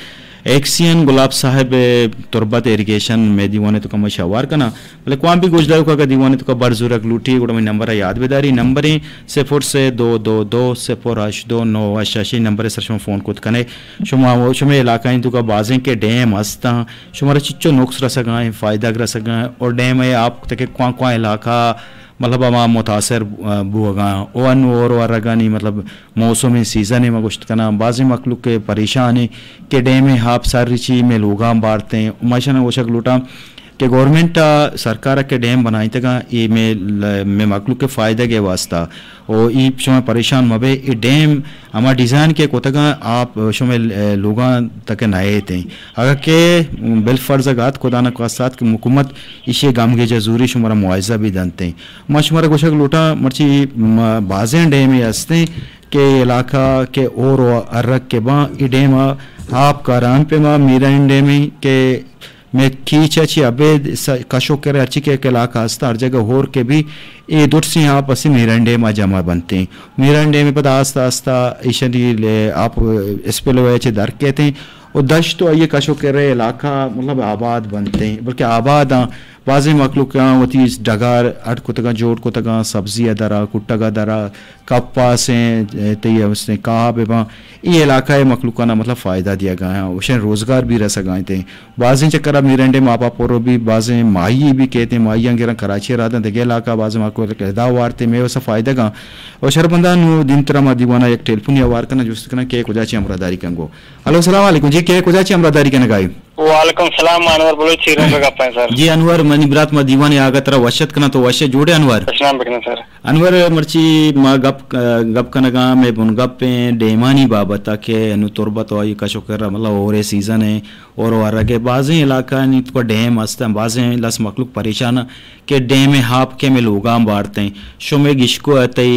ایکسین گلاب صاحب ء تربت ایریگیشن مئے دیوان ء توکا ما شوار کناں۔ بلے کوام بھی گوشداروک اگاں دیوان ء توکا بر زورگ لوٹی، گڑا منی نمبر ء یاد بداری، نمبر ایں صفر سے دو دو دو صفر ہشت دو نو ہشت ہشت، اے نمبر ء سر شما فون کت کنے۔ شما، شمے علاقہ ایں توکا بازیں کہ ڈیم ہستاں، شمارا چچو نقص رسگا ایں، فائدہ رسگا ایں، اور ڈیم ء آپ تک کوان کوان علاقہ مطلب ہما متاثر، آ، بوگا ایں۔ او انو اور ورگانی مطلب موسم سیزن ء ما گوشت کناں، بازیں مخلوق کہ پریشان ایں کہ ڈیم ء آپ سر رچی مئے لوگاں بارتیں۔ ما اشانا گوشگ لوٹاں کہ گورنمنٹ ء سرکار ء کہ ڈیم بنائینتگاں، اے مئے ل-، مئے مخلوق ء فائدگ ء واسطہ۔ او ای شما پریشان مبے، اے ڈیم ہما ڈیزائن کہ کتگاں آپ شما ل-، لوگاں تک نہ ایتیں۔ اگاں کہ بالفرض اگاں ات خدا نخواستہ ات کہ حکومت ایشی گامگیج ء زوری شمارا معاوضہ بھی دنتیں۔ ما شمارا گوشگ لوٹاں، مرچی ما بازیں ڈیمے ہستیں کہ علاقہ کہ اور و ارگ کہ باں، ای ڈیم ء آپ کاران پہ ما میرین ڈیمے کہ مئے کیچ ء چہ ابید س-، کش و کر ہرچی کہ یک علاقہ است، ہر جگہ ہور کہ بی، اے درسیں آپ اسے میرن ڈیم ء جمع بنتیں۔ میرن ڈیم ء پدا آستہ آستہ ایشانی لے-، آپ اسپل وے چہ در کیتیں و دشت و آئی کش و کر ء علاقہ مطلب آباد بنتیں، بلکہ آباد آں، بازیں مخلوق آں وتی ڈگار اڈ کتگاں، جوڑ کتگاں، سبزی ء درا، کٹگ ء درا، کپاسیں، تئی ہستیں کاہ بہ باں، اے علاقہ ء مخلوقاں مطلب فائدہ دیگا آں، اشیں روزگار بھی رسگا انت۔ بازیں چکر ء میرنڈ ء ماپا پورو بھی بازیں ماہی بھی کہتے ہیں، ماہیاں گراں کراچی ء راداں دگہ علاقہ بازیں ماکو ادا وارتے مئے وسا فائدہ گاں۔ و شربندان نو دیم ترا ما دیوانا یک ٹیلیفونی اوار کناں، جست کناں کہ کجا چی ہمراہ داری کنگو۔ ہلو، السلام علیکم جی، کہ کجا چی ہمراہ داری کنگا ئے؟ وعلیکم السلام، انور بلوچ چیروں کا گپا ہے سر۔ جی انور، منی برات ما دیوان آگا ترا وشت کناں، تو وشے جوڑے انور؟ اسلام بکنو سر۔ انور، مرچی ما گپ، گپ کنگا مئے بن گپ ایں ڈیمانی بابت ء کہ انو تربت و آئی کش و کر ء مطلب ہورے سیزن ایں، ہور و ارگ ء بازیں علاقہ آنی تو ڈیم ہستاں، بازیں لس مخلوق پریشان آں کہ ڈیم ء ہاپ کہ مئے لوگاں بارتیں۔ شمے گشکو ء تئی،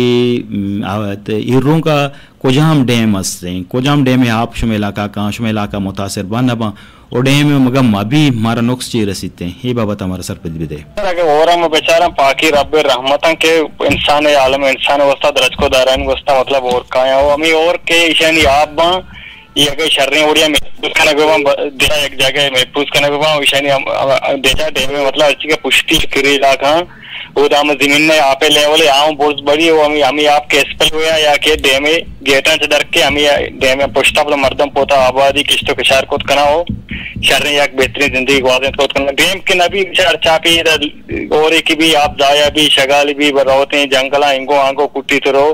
م، آ، تئی ایروں کا کجام ڈیم ہستیں، کجام ڈیم ء ہاپ شمے علاقہ کاں، شمے علاقہ متاثر باں نہ باں؟ او ڈیم ء مگہ مہ بی، مارا نقص چی رسیتیں؟ اے بابت ء مارا سرپد بدے۔ سر، اگہ ہورا ما بچاراں پاکی رب ء رحمتاں کہ انسان ء عالم انسان ء واسطہ درچک و دارانی واسطہ مطلب ہور کایاں و ہمے ہور کہ ایشانی آپ باں، اے اگہ شریں وڑیا محفوظ کنگ بہ باں، ب-، دیا یک جاگہ محفوظ کنگ بہ باں، ایشانی ہم، ہم، دیا ڈیم ء مطلب ہرچی کہ پشتی کری علاقہ ہاں، او دام زمین ء آپ ء لیول ء آؤں برز بڑی او ہمے، ہمے آپ کہ اسپل وے یا کہ ڈیم ء گیٹاں چہ در کے ہمے ڈیم ء پشت ء مردم پوتا آبادی کشت و کشار کت کناں او شریں یک بہترین زندگی گوازینت کت کناں۔ ڈیم کہ نہ بی چار چاپی دا اورے کہ بی آپ ضائع بی، شگال بی، بر روتیں جنگلاں انگو آنگو کٹی تو رو۔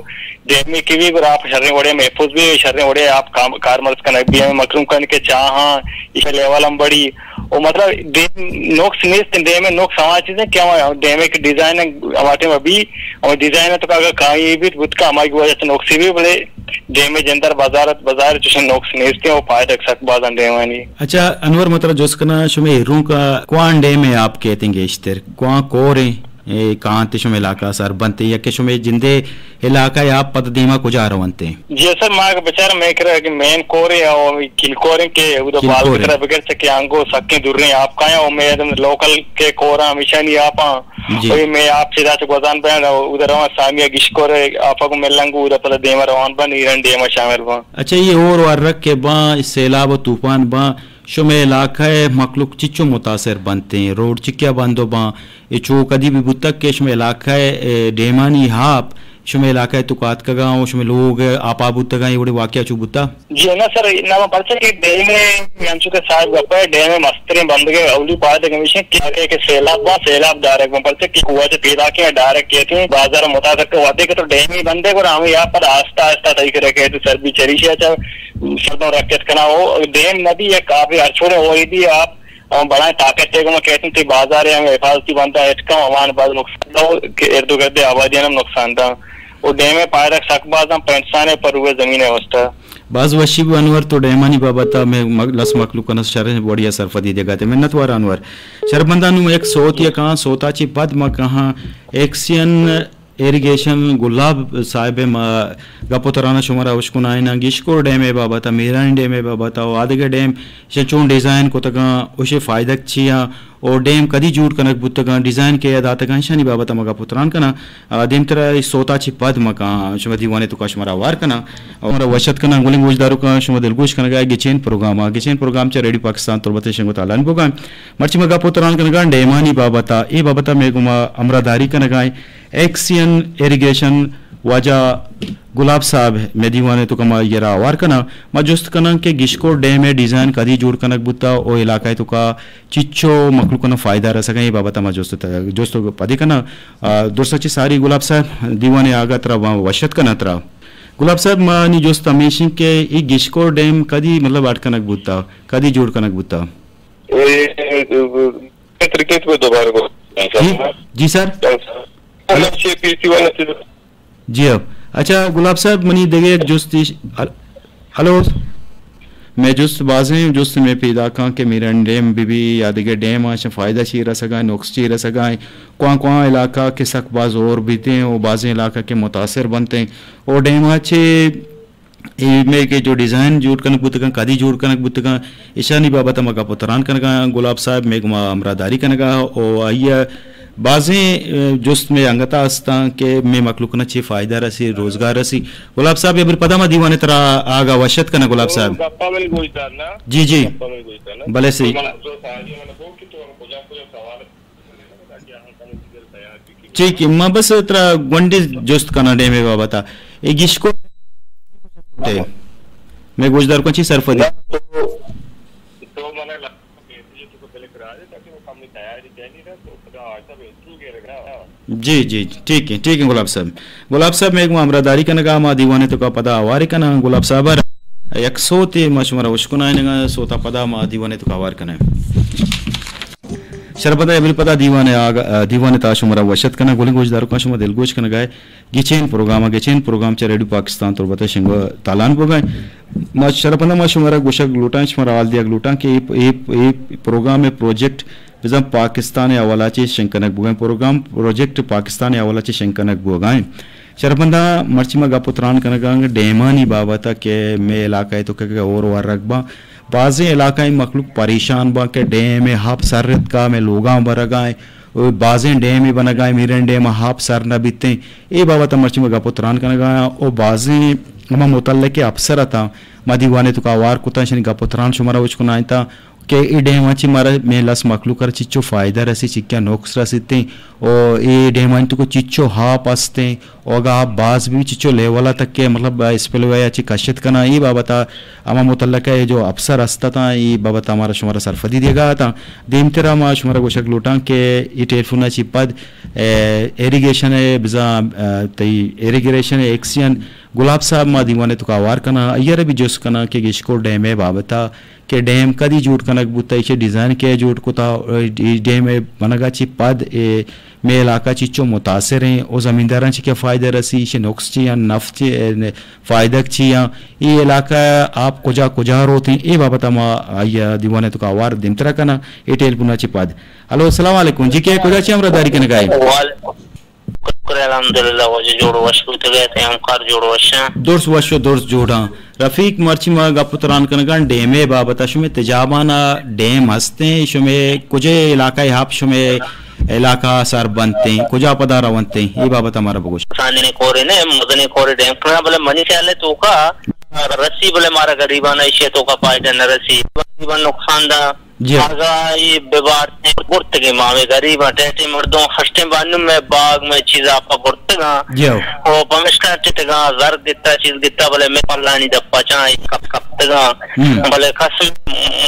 ڈیم کہ بی گڑا آپ شریں وڑے محفوظ بی، شریں وڑے آپ کام، کارمرز کنگ بی۔ ہمے مخلوق کن کہ چاہاں ایشی لیول ہم بڑی۔ او مطلب ڈیم نقص نیست، ڈیم نقص ہما چیزیں کہ ہما ڈیم کہ ڈیزائن ہما ٹائم ابھی ہما ڈیزائن تو اگر کامی بیت بوت کا ہماری وجہ سے نقصی بھی، بلے ڈیم جندر بازار، بازار چشن نقص نیست، او فائدہ سک بازن ڈیمانی۔ اچھا انور، مطلب جوست کنا شمے ایروں کا کوان ڈیم ہے آپ کہتے ہیں گیشتر، کوان کور ہیں؟ اے، کانت شمئے علاقہ سر بنت، یا کہ شمئے جندے علاقہ ءِ آپ پد دیما کجا رونت؟ جی سر، ما بچار مئے کرا کہ مین کور ہے او کلکور ہیں کہ ادھر بال کلکور ہیں۔ کی طرف بگر چکے آنگو سکیں دور ہیں آپ کا ہیں، اور مئے لوکل کے کور ہیں، ہمیشہ نہیں آپ ہیں۔ جی۔ اور مئے آپ سیدھا چ گوزان بین، ادھر ہم سامیہ گشکور ہے، آپ کو ملنگو ادھر پد دیما روان بن، ایران ڈیما شامل بن۔ اچھا، یہ اور ورگ کے باں، سیلاب و طوفان باں، شمئے علاقہ ءِ مخلوق چچو متاثر بنت ایں؟ روڈ چکیا بند و باں؟ اے چو کدی بھی بوتگ کہ شمئے علاقہ ءِ، اے، ڈیمانی آپ شمئے علاقہ ءِ توکا اتکگاں و شمئے لوگ آپا بوتگاں، اے وڑیں واقعہ چو بوتا؟ جی نہ سر، نہ ما پرچہ کہ ڈیم ءِ، ہمچو کہ صاحب گپ ءَ، ڈیم ءِ مستریں بندگ ءِ اولی پائدگ ہمیش انت کہ، کہ سیلاب باں، سیلاب ڈائریکٹ باں، پرچہ کہ کوہ چہ پیداک ایں، ڈائریکٹ کیت ایں، بازار متاثر کہ وھدے کہ تو ڈیم ہی بندے گڑا ہمے آپ پد آہستہ آہستہ تئی کرا کیت، سر بھی چریشی ءَ چہ سردوں رکت کناں۔ او ڈیم نہ بی یک آپے ہر چھوڑے، او اے بی آپ ہم بڑائیں طاقت ءِ گوما کیت انت، تئی بازار ءِ ہم حفاظتی بندہ اٹکاں، ہمان باز نقصان داں کہ ارد و گرد آبادیاں ہم نقصان داں۔ او ڈیم ءِ پائدگ سک باز ہم پینٹ سان ءِ پر روئے زمین ءِ واسطہ۔ باز وشی بو انور، تو ڈیمانی بابت ءَ مئے مگ-، لس مخلوق ءَ شریں وڑی ءَ سرپدی دیگ ءَ ات ئے۔ منت وار انور۔ شرپمنداں، نوں یک سوت یک آں، سوتا چی پد ما کاہاں ایکسین ایریگیشن گلاب صاحب ءِ ما گپ و تران ءَ شمارا اشکنائیناں، گشکور ڈیم ءِ بابت ءَ، میرانی ڈیم ءِ بابت ءَ، و آدگہ ڈیم ایشاں چون ڈیزائن کتگاں، ایشی فائدگ چی آں، و ڈیم کدی جوڑ کنگ بوتگاں، ڈیزائن کئے ءَ داتگاں، ایشانی بابت ءَ ما گپ و تران کناں۔ آ، دیمترا اے سوتا چی پد ما کاں شما دیوان ءِ توکا شمارا ہوار کناں۔ و شمارا وش اتک کناں، گلیں گوشداروکاں، شما دلگوش کنگا گچین پروگرام ءَ، گچین پروگرام چہ ریڈیو پاکستان تربت ءِ شنگ و تالان بوگاں۔ مرچی ما گپ و تران کنگا ڈیمانی بابت ءَ، اے بابت ءَ مئے گوما ہمراہداری کنگا ایں ایکسین ایریگیشن واجہ گلاب صاحب، مئے دیوان ءِ توکا ما آئی ءَ را ہوار کناں۔ ما جست کناں کہ گشکور ڈیم ءِ ڈیزائن کدی جوڑ کنگ بوتا و علاقہ ءِ توکا چچو مخلوقاں فائدہ رسگا، اے بابت ءَ ما جست، جست پدی کناں۔ آ، درسا چہ ساری گلاب صاحب، دیوان ءِ آگا ترا ما وش اتک کناں ترا۔ گلاب صاحب، منی جست ہمیش انت کہ اے گشکور ڈیم کدی مطلب اڈ کنگ بوتا، کدی جوڑ کنگ بوتا؟ اے، اے، اے، اے، طریقے تو دوبارہ کو۔ جی، جی سر۔ ہلو۔ جی ہو۔ اچھا گلاب صاحب، منی دگہ یک جستے، ہل-، ہلو۔ مئے جست بازیں جست مئے پیداکاں کہ میرن ڈیم بہ بی یا دگہ ڈیم آں، ایشاں فائدہ چی رسگا، نقص چی رسگا، کواں کواں علاقہ کہ سک باز ہور بیتیں و بازیں علاقہ کہ متاثر بنتیں۔ و ڈیم آ چے اے مئے کہ جو ڈیزائن جوڑ کنگ بوتگاں، کدی جوڑ کنگ بوتگاں، ایشانی بابت ءَ ما گپ و تران کنگا، گلاب صاحب مئے گوما ہمراہداری کنگا و آئی ءَ بازیں، اے، جست مئے انگتا استاں کہ مئے مخلوق نا چے فائدہ رسی، روزگار رسی۔ گلاب صاحب، ابری پدا ما دیوان ترا آگا وش اتک کناں گلاب صاحب۔ گپا من گوشدار نا۔ جی، جی۔ گپا من گوشدار نا۔ بلے صحیح۔ تو من تو ساری من کو کہ تو کجا کجا سوال ٹھیک ہے، ما بس ترا گونڈے جست کناں ڈیم ءِ بابت ءَ۔ اے گشکو ٹے۔ مئے گوشداروکاں چی سرپدی؟ نہ، تو، تو منا لگتا ہے کہ تو پہلے کرا دے تاکہ وہ کم تیاری کہنی رہا، تو خدا آتا بھی تو گے رہا۔ جی، جی، ٹھیک ہے، ٹھیک ہے گلاب صاحب۔ گلاب صاحب، مئے گوما ہمراہداری کنگا، ما دیوان ءِ توکا پدا ہوار کناں۔ گلاب صاحب ءَ یک سوتے ما شمارا اشکنائینگا، سوتا پدا ما دیوان ءِ توکا ہوار کناں۔ شرپدا ابری پدا دیوان ءِ آگا، دیوان ءِ تہا شمارا وش اتک کناں۔ گلیں گوشداروکاں، شما دلگوش کنگا ئے گچین پروگرام ءَ، گچین پروگرام چہ ریڈیو پاکستان تربت ءِ شنگ ءُ تالان بوگا ایں۔ ما شرپدا ما شمارا گوشگ لوٹاں، شمارا حال دیگ لوٹاں کہ اے، اے، اے پروگرام ءِ پروجیکٹ بزاں پاکستان ءِ حوالہ چہ شنگ کنگ بوگا ایں۔ پروگرام پروجیکٹ پاکستان ءِ حوالہ چہ شنگ کنگ بوگا ایں۔ شرپمنداں، مرچی ما گپ ءُ تران کنگ ءَ آں ڈیمانی بابت ءَ کہ مئے علاقہ ءِ توکا کہ ہور ورگ باں، بازیں علاقہ ءِ مخلوق پریشان باں کہ ڈیم ءِ آپ سر اتکا، مئے لوگاں برگ ءَ ایں، ءُ بازیں ڈیمے بنگ ءَ ایں، میرن ڈیم ءِ آپ سر نہ بیتیں۔ اے بابت ءَ مرچی ما گپ ءُ تران کنگ ءَ آں ءُ بازیں ہما متعلقیں افسر اتاں، ما دیوان ءِ توکا ہوار کتاں، اشانی گپ ءُ تران شمارا اشکنائینتاں۔ کہ اے ڈیم ءَ چہ مارا مئے لس مخلوق ءَ را چچو فائدہ رسی، چکیا نقص رسیتیں، او اے ڈیمانی توکا چچو آپ استیں، او اگاں آپ باز بی چچو لیول ءَ تک کہ مطلب اسپل وے ءَ چہ کشت کناں، اے بابت ءَ ہما متعلقہ اے جو افسر است اتاں، اے بابت ءَ مارا شمارا سرپدی دیگا اتاں۔ دیمترا ما شمارا گوشگ لوٹاں کہ اے ٹیلیفون ءَ چہ پد، اے، ایریگیشن ءِ بزاں، اے، تئی ایریگیشن ءِ ایکسین گلاب صاحب ما دیوان ءِ توکا ہوار کناں، آئی ءَ را بی جست کناں کہ گشکور ڈیم ءِ بابت ءَ کہ ڈیم کدی جوڑ کنگ بوتا، ایشی ڈیزائن کئے جوڑ کتا، اے ڈیم ءِ بنگ ءَ چہ پد اے مئے علاقہ چچو متاثر ایں، او زمینداراں چہ کیا فائدہ رسی، ایشی نقص چی آں، نفع چی، اے، فائدگ چی آں، اے علاقہ آپ کجا کجا روتیں، اے بابت ءَ ما آئی ءَ دیوان ءِ توکا ہوار دیمترا کناں، اے ٹیلیفون ءَ چہ پد۔ ہلو، السلام علیکم۔ جی، کئے کجا چہ ہمراہداری کنگا ئے؟ وعل-، شکر الحمدللہ، واجہ جوڑ وش بوتگ ئے، تئی ہمکار جوڑ وشاں۔ درست وش و درست جوڑاں۔ رفیق، مرچی ما گپ و تران کنگاں ڈیم ءِ بابت ءَ، شمے تجابان ءَ ڈیم ہستیں، شمے کجے علاقہ ءَ آپ شمے علاقہ سر بنتیں، کجا پدا رونتیں، اے بابت ءَ مارا بگوش۔ سانجنی کورے نہ، مزنی کورے ڈیم کنگا، بلے منی خیال ءَ توکا رسی، بلے مارا غریبان ایشی توکا فائدہ نہ رسی، غریبان نقصان دا۔ جی۔ اگاں اے بہ بارتیں برتگیں ما، مئے غریباں، ٹیٹیں مردم، ہشتیں بانو مئے باغ، مئے چیز آپا برتگاں۔ جی۔ او پمشکا چتگاں، زر گتا، چیز گتا، بلے مئے پلانی دپا چاں اے کپ کپتگاں۔ ہم۔ بلے کس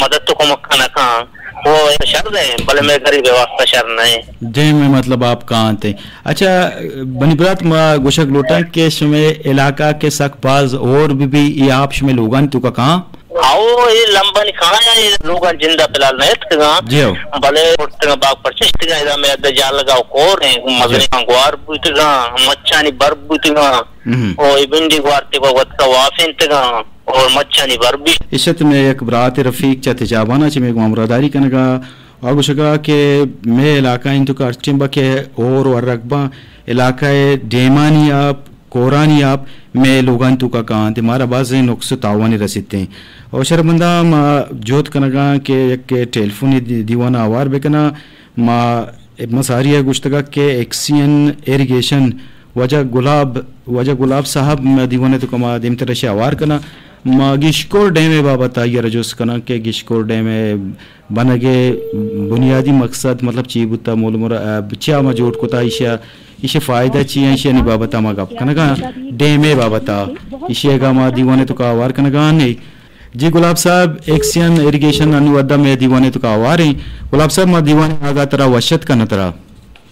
مدد تو کمک نہ کاں۔ او شر نہ ایں، بلے مئے غریب واسطہ شر نہ ایں۔ جی، مئے مطلب آپ کاں تے۔ اچھا، بنی برات، ما گوشگ لوٹاں کہ شمے علاقہ کہ سک باز ہور بہ بی، اے آپ شمے لوگانی توکا کاں؟ ہاؤ، اے لمبانی کاں، اے لوگاں جندا فی الحال نہ اتکگاں۔ جی ہو۔ بلے پرتگاں، باغ پرچشتگاں، ادا مئے ادے جالگا و کور ایں، جی۔ مزنیں گوار بوتگاں، مچانی بر بوتگاں، ہم۔ او اے بنڈی گوار تبا وتکا وافینتگاں، او مچانی بر بی۔ اشت مئے یک برات رفیق چہ تجابانا چہ مئے گوں ہمراہداری کنگا، آ گوشگا کہ مئے علاقہ انت کہ ہر ٹیم با کہ ہور و رگباں علاقہ ڈیمانی آپ کورانی آپ مئے لوگانی توکا کاں تے مارا بازیں نقص و تاوانے رسیتیں۔ او شرمندہ ما جہد کنگاں کہ یک ٹیلیفونی دی-، دیوان آوار بکناں۔ ما، ما ساری ء گوشتگا کہ ایکسین ایریگیشن واجہ گلاب، واجہ گلاب صاحب ما دیوان ء توکا ما دیمتر اشی آوار کناں۔ ما گشکور ڈیم ء بابت آئی ء را جست کناں کہ گشکور ڈیم ء بنگ ء بنیادی مقصد مطلب چی بوتا، مول مراد، چیا ما جوڑ کتا، ایشی ء، ایشی ء فائدہ چی ایں، ایشی آنی بابت ء ما گپ کنگا، ڈیم ء بابت ء، ایشی ء ما دیوان ء توکا آوار کنگا نے۔ جی گلاب صاحب، ایکسین ایریگیشن انو ادا مئے دیوان ء توکا آوار ایں۔ گلاب صاحب، ما دیوان ء آگا ترا وشت کناں ترا۔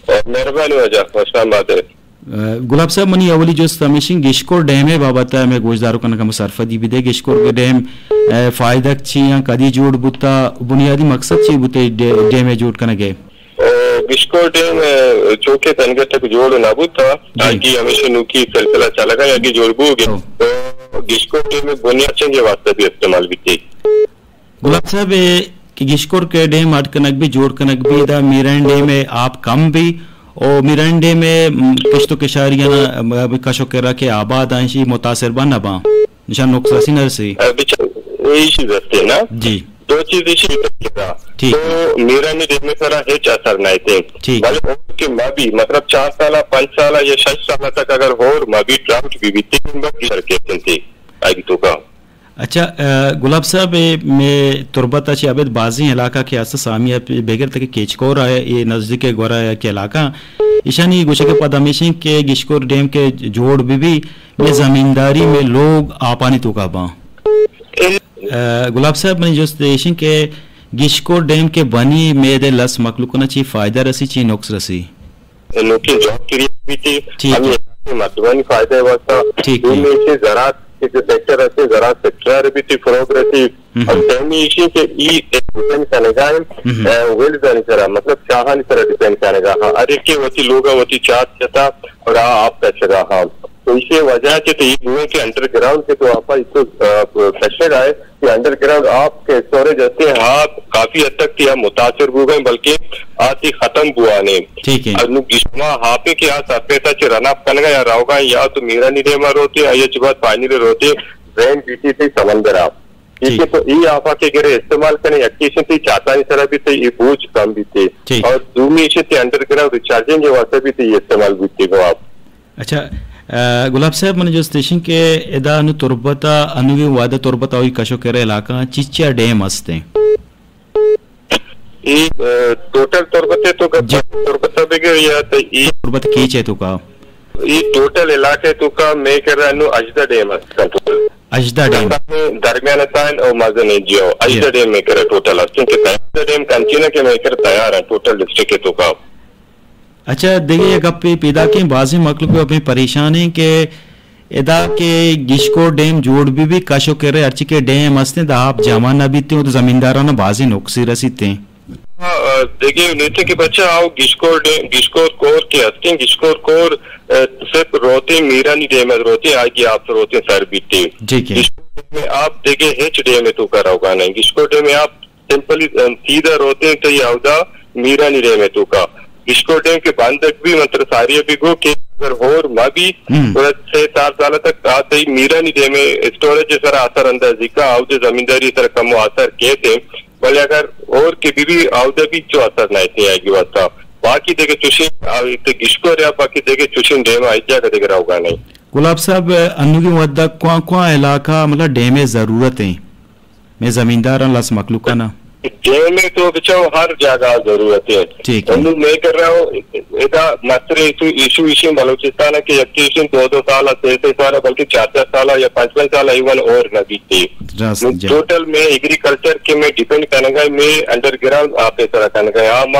مہربانی واجہ، وشان بات ہے۔ ء، گلاب صاحب، منی اولی جست ہمیش انت، گشکور ڈیم ء بابت ء مئے گوشداروکاں کم سرپدی بدے، گشکور ڈیم ء فائدہ چی آں، کدی جوڑ بوتا، بنیادی مقصد چی بوتے ڈے-، ڈیم ء جوڑ کنگ ء؟ ء، گشکور ڈیم، ء، چوکہ تنگہ تک جوڑ نہ بوتا، جی۔ تاکہ ہمیشہ نوکی سلسلہ چلگا یا کہ جوڑ بوگے۔ ہو۔ تو گشکور ڈیم بنیاد چنگے واسطہ بھی استعمال بیتے۔ گلاب صاحب، اے کہ گشکور کے ڈیم اڈ کنگ بی، جوڑ کنگ بی، دا میران ڈیم ء آپ کم بی، او میران ڈیم ء، م، کشت و کشاریاں، م، کش و کرا کے آباد آں، ایشی متاثر با نہ باں، نشان نقص رسی نہ رسی۔ ء، بچ-، ایشی رستے نا۔ جی۔ دو چیز ایشی رستے نا۔ ٹھیک۔ تو میران ڈیم سرا ہچ اثر نہ ایتے۔ ٹھیک۔ بلے اور کہ ما بھی، مطلب، چار سالہ، پنچ سالہ یا شش سالہ تک اگر اور ما بھی ڈراؤٹ بھی بیتے، بس سر کے سنتے آگی تو کا۔ اچھا، ء، گلاب صاحب، اے مئے تربت ء چہ ابید بازیں علاقہ کہ است سامی ء بگر تک کیچکور ء اے نزدیک ء گورا ء کہ علاقہ، ایشانی گوشگ ء پد ہمیش انت کہ گشکور ڈیم کہ جوڑ بہ بی، مئے زمینداری، مئے لوگ آپانی توکا باں۔ ء، گلاب صاحب، منی جست ایش انت کہ گشکور ڈیم کہ بنی، مئے دے لس مخلوق نا چی فائدہ رسی، چی نقص رسی؟ نوکیں جاب کریئیٹ بیتی، ٹھیک ہے۔ ہمیں مردمانی فائدہ واسطہ۔ ٹھیک ہے۔ دومی ایشی زراعت کہ جو سیکٹر ہستے، زراعت سیکٹر ء بیتی فروغ رسی۔ ہم۔ اور سیمی ایشی کہ ای ڈیپینڈ کنگا ہے، ہم۔ ا، ویلز آنی سرا، مطلب چاہانی سرا ڈیپینڈ کنگا۔ ہاں، ہر ایک کے وتی لوگا وتی چاہ جتا اور آ آپ کشگا۔ ہاں، تو اسی وجہ کہ تو یہ دوئیں کے انڈر گراؤنڈ کے تو آپ اس کو، ا، کشگا ہے۔ کہ انڈر گراؤنڈ آپ کے اسٹوریج ہستے، ہاں، کافی حد تک تیا متاثر بوگئے، بلکہ آتی ختم بوانے۔ ٹھیک ہے۔ انو گشما ہاپے کہ آ سرفیس چہ رن اپ کنگا یا روگا یا تو میرانی ڈیم روتے، یا چہ بعد پانی روتے، ڈرین بیتی تھی سمندر آپ۔ ٹھیک۔ یہ تو ای آفا کے گرے استعمال کنے، یکی شتی چاتانی سرا بھی تھی، یہ بوجھ کم بھی تھی۔ ٹھیک۔ اور دومی شتی انڈر گراؤنڈ ریچارجنگ کے واسطے بھی تھی استعمال بھی تھی گو آپ۔ اچھا، ا، گلاب صاحب، منی جست ایش انت کہ ادا انو تربت ء، انوگیں وہد ء تربت ء آئی کش و کر ء علاقہ ء چچیا ڈیم ہستیں؟ ای، ا، ٹوٹل تربت ء تو کا، جی۔ تربت ء بگر یا تو ای تربت کیچ ء تو کا؟ ای ٹوٹل علاقہ ء تو کا مئے کرا انو ہژدہ ڈیم ہست ٹوٹل۔ ہژدہ ڈیم؟ درمیان تائن او مزن جیو، ہژدہ جی۔ ڈیم مئے کرا ٹوٹل ہست، کیونکہ ہژدہ ڈیم کنٹینیو کہ مئے کرا تیار ہیں ٹوٹل ڈسٹرکٹ ء تو کا۔ اچھا، دگہ یک گپے پیداکیں، بازیں مخلوق ہمے پریشان ایں کہ ادا کہ گشکور ڈیم جوڑ بہ بی، کش و کرے ہرچی کہ ڈیم ہستیں، دا آپ جمع نہ بیتیں و تو زمینداراناں بازیں نقصے رسیتیں۔ آ، دگہ نیتیں کہ بچہ آؤ گشکور ڈیم، گشکور کور کہ ہستیں، گشکور کور، آ، صرف روتیں میرانی ڈیم ء روتیں، آگی آپ روتیں سر بیتیں۔ ٹھیک ہے۔ گشکور ڈیم ء آپ دگہ ہچ ڈیم ء تو کا روگا نہیں۔ گشکور ڈیم ء آپ سمپلی، ام، سیدھا روتیں تئی اودا میرانی ڈیم ء توکا۔ گشکور ڈیم کہ بندگ بی، من ترا ساری ء بی گو کہ اگر ہور مہ بی، ہم۔ گڑا سے چار سال تک آ تئی میرانی ڈیم ءِ اسٹوریج ءِ سرا اثر اندازی کا، آودے زمینداری ءِ سرا کمو اثر کیت، بلے اگر ہور کہ بی بی آودے بی چو اثر نہ ایتی آئی گی واسطہ۔ باقی دگہ چوشیں، آ، ایتے گشکور یا باقی دگہ چوشیں ڈیم آئی جاگہ دگہ روگا نہیں۔ گلاب صاحب، انوگیں وھد ءَ کواں کواں علاقہ مطلب ڈیم ءِ ضرورت ایں؟ مئے زمینداراں لس مخلوقاں نا۔ ڈیم ءِ تو بچو ہر جاگہ ضرورت ایں۔ ٹھیک ہے۔ انو میں کر رہا ہوں، ادا مستر ایشو، ایشو ایشیں بلوچستان ءَ کہ یک ایشیں دو دو سال، سے سے سال، بلکہ چار چار سال یا پانچ پانچ سال ایون اور نہ بیتے۔ راست جی۔ ٹوٹل میں ایگریکلچر کے میں ڈیپینڈ کرنگا، میں انڈر گراؤنڈ آپ ءِ سرا کرنگا۔ ہاں، ما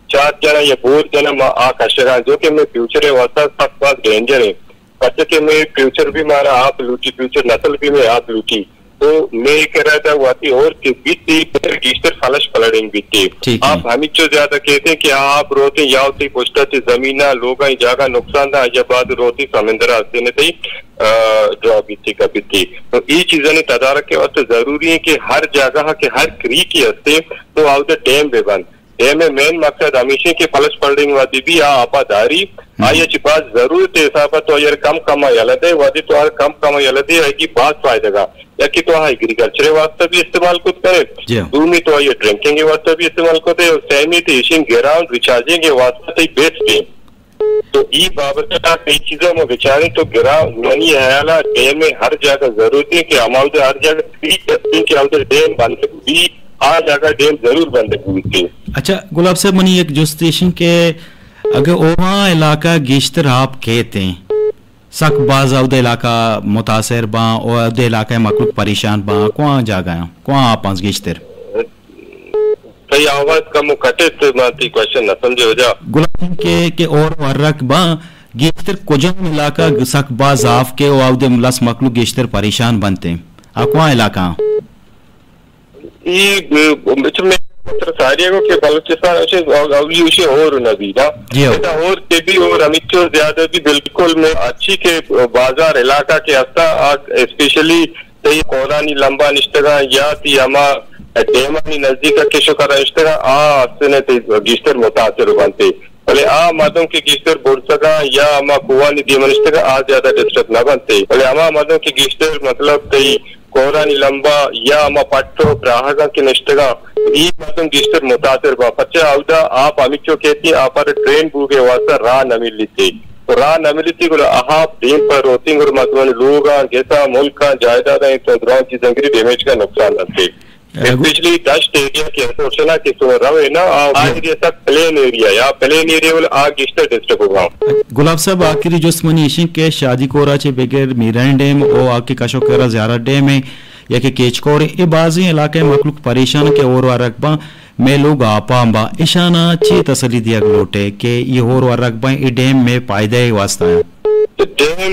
چار جنا یا بور جنا ما آ کشگا، جو کہ میں فیوچر ءِ واسطہ سخت باز ڈینجر ایں۔ پرچہ کہ مئے فیوچر بھی مارا آپ لوٹی، فیوچر نسل بھی مئے آپ لوٹی۔ تو مئے کرا دا وتی اور کہ بیتی، گیشتر فلش فلڈنگ بیتی۔ ٹھیک ہے۔ آپ ہمیچو زیادہ کہتے ہیں کہ آپ روتے یا تی پشتا تی زمینہ، لوگاں جاگہ نقصان دا، یا بعد روتی سمندر ہستے نے تی، آ، ڈرا بیتی کا بیتی۔ تو ای چیزاں نے تدارک کے واسطے ضروری ہے کہ ہر جاگہ کہ ہر کریکی ہستے تو آودے ڈیم بے بند۔ ڈیم ءِ مین مقصد ہمیش ایں کہ فلش فلڈنگ وھدی بی آ آپا داری، ہم۔ آئی ءَ چہ باز ضرورت ءِ حساب ءَ تو آئی ءَ کم کم ءَ یلہ دے، وھدی تو آ کم کم ءَ یلہ دے، آئی گی باز فائدہ گا۔ یکے تو آ ایگریکلچر ءِ واسطہ بھی استعمال کت کرے، جی ہاں۔ دومی تو آئی ءَ ڈرنکنگ ءِ واسطہ بھی استعمال کت کرے، اور سیمی تے ایشیں گراؤنڈ ریچارجنگ ءِ واسطہ تے بیسٹ ایں۔ تو ای بابت ءَ کئی چیزاں ما بچاریں تو گراؤنڈ منی خیال ءَ ڈیم ءِ ہر جاگہ ضرورت ایں کہ ہماودے ہر جاگہ کریک ہستی کہ ہماودے ڈیم بندگ بی، آ جاگہ ڈیم ضرور بندگ بیت۔ اچھا گلاب صاحب، منی یک جست ایش ایں کہ اگہ اوہاں علاقہ گیشتر آپ کیت ایں، سک باز اودے علاقہ متاثر باں، او اودے علاقہ مخلوق پریشان باں، کواں جاگہ آں، کواں آپ آں گیشتر؟ تئی آواز کمو کٹت، ما تئی کوشچن نہ سمجھے وجہ۔ گلاب صاحب کہ، کہ اور ورک باں گیشتر کجام علاقہ سک باز آف کے او اودے لس مخلوق گیشتر پریشان بنت ایں؟ آ کواں علاقہ آں؟ ای، ب-، بچ میں تر ساری کو کہ بلوچستان اچھے او-، اولی اچھے اور نہ بی نا۔ جی ہو۔ ایسا اور کے بھی اور ہمیچو زیادہ بھی بالکل میں اچھی کے بازار علاقہ کے ہستا آ، اسپیشلی تئی کورانی لمبا نشتگاں یا تی ہما ڈیمانی نزدیک کش و کر نشتگاں، آ ہستنے تی گیشتر متاثر بنتے۔ بلے آ مردم کہ گیشتر بڑزگاں یا ہما کوہانی دیما نشتگاں، آ زیادہ ڈسٹرب نہ بنتے۔ بلے ہما مردم کہ گیشتر مطلب تئی کورانی لمبا یا ہما پٹ و براہگاں کہ نشتگاں، ای مردم گیشتر متاثر باں۔ پرچہ اودا آپ ہمیچو کیتی، آپ ءَ ڈرین بوگے واسطہ راہ نہ ملیتی۔ راہ نہ ملیتی، گڑا آہاپ دیم پر روتیں، گڑا مردمانی لوگاں، گساں، ملکاں، جائیداداں، تو درائیں چیزاں گری ڈیمیج کا نقصان دنتے۔ اے، گو- اسپیشلی دشت ایریا کہ انفارچونیٹ کہ تو روے نا، آ، آ ایریا سک پلین ایریا یا پلین ایریا ول آ گیشتر ڈسٹرب ہوگا۔ گلاب صاحب، آخری جست منی ایشیں کہ شادی کورا چے بغیر میرانی ڈیم او آ کہ کشو کرا زیارت ڈیم ہے یا کہ کیچ کور ہے، اے بازیں علاقے مخلوق پریشان کہ اور ورک باں، مئے لوگ آپاں با، اشانا چے تسلی دیگ لوٹے کہ یہ ہور ورگ بیں، اے ڈیم مئے فائدہ ء واسطہ ہیں؟ ڈیم،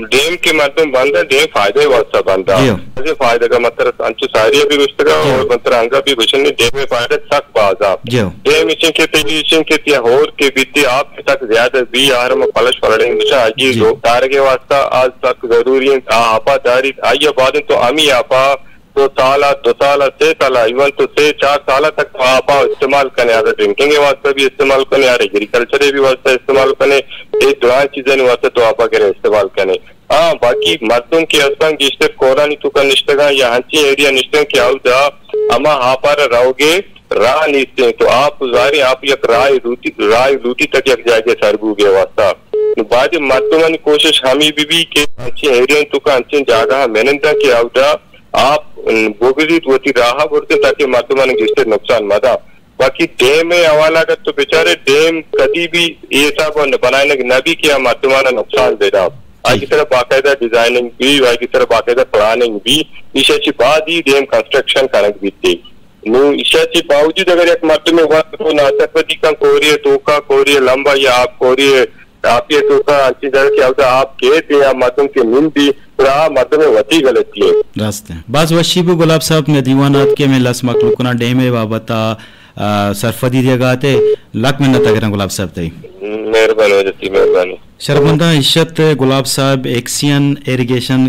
ڈیم کہ مردم بندہ، ڈیم فائدہ ء واسطہ بندہ۔ جی۔ بازیں فائدہ کا مطلب انچو ساری بھی گشتگا جی۔ اور مطلب انگا بھی گشن ڈیم ء فائدہ سک بازا۔ جی۔ ڈیم اشن کے تیلی اشن کے تیا ہور کے بیتی آپ کے تک زیادہ بھی آرم پلش پڑھیں گشا آگی جی۔ لوگ تارگے واسطہ آج سک ضروری ہیں۔ آ آپا داری آئیے بعد تو امی آپا دو سال ء، دو سال ء، سے سال ء، ایون تو سے چار سال ء تک تو آپ ء استعمال کنے، اگر ڈرنکنگ ء واسطہ بھی استعمال کنے، اگر ایگریکلچر ء بھی واسطہ استعمال کنے، اے درائیں چیزانی واسطہ تو آپ ء گرے استعمال کنے۔ ہاں، باقی مردم کہ ہستن گیشتر کورانی توکا نشتگاں یا ہنچیں ایریا نشتگاں کہ اودا ہما آپ ء را روگے راہ نیستیں، تو آپ ظاہریں آپ یک راہ لوٹی، راہ لوٹی تک یک جاگے سر بوگے واسطہ۔ نو باید مردمانی کوشش ہمی بہ بی کہ ہنچیں ایریا توکا ہنچیں جاگہ مننداں کہ اودا آپ بگزیت وتی راہ ء برزیت تاکہ مردمانی گیشتر نقصان مداں۔ باقی ڈیم ء حوالہ اگر تو بچارے، ڈیم کدی بھی اے حساب ء بنائینگ نہ بی کہ آ مردمانا نقصان بداں۔ آئی کی سرا باقاعدہ ڈیزائننگ بی، آئی کی سرا باقاعدہ پلاننگ بی، ایشا چی بعد ہی ڈیم کنسٹرکشن کنگ بیتے۔ نو ایشا چی باوجود اگر یک مردمے وت کو ناسرپدی کن کوری ء توکا، کوری ء لمبا یا آپ کوری ء آپی ء توکا انچیں جاگہ کہ اودا آپ کیت یا مردم کہ نندی، گڑا آ مردم ء وتی غلطی ہے۔ راست ہے۔ باز وشی بو گلاب صاحب، مئے دیوان آتکے، مئے لس مخلوقنا ڈیم ء بابت ء، آ، سرپدی دیگا تے۔ لک منت اگراں گلاب صاحب تئی۔ مہربانی وجہ تئی، مہربانی۔ شرپمنداں، اشت گلاب صاحب ایکسین ایریگیشن،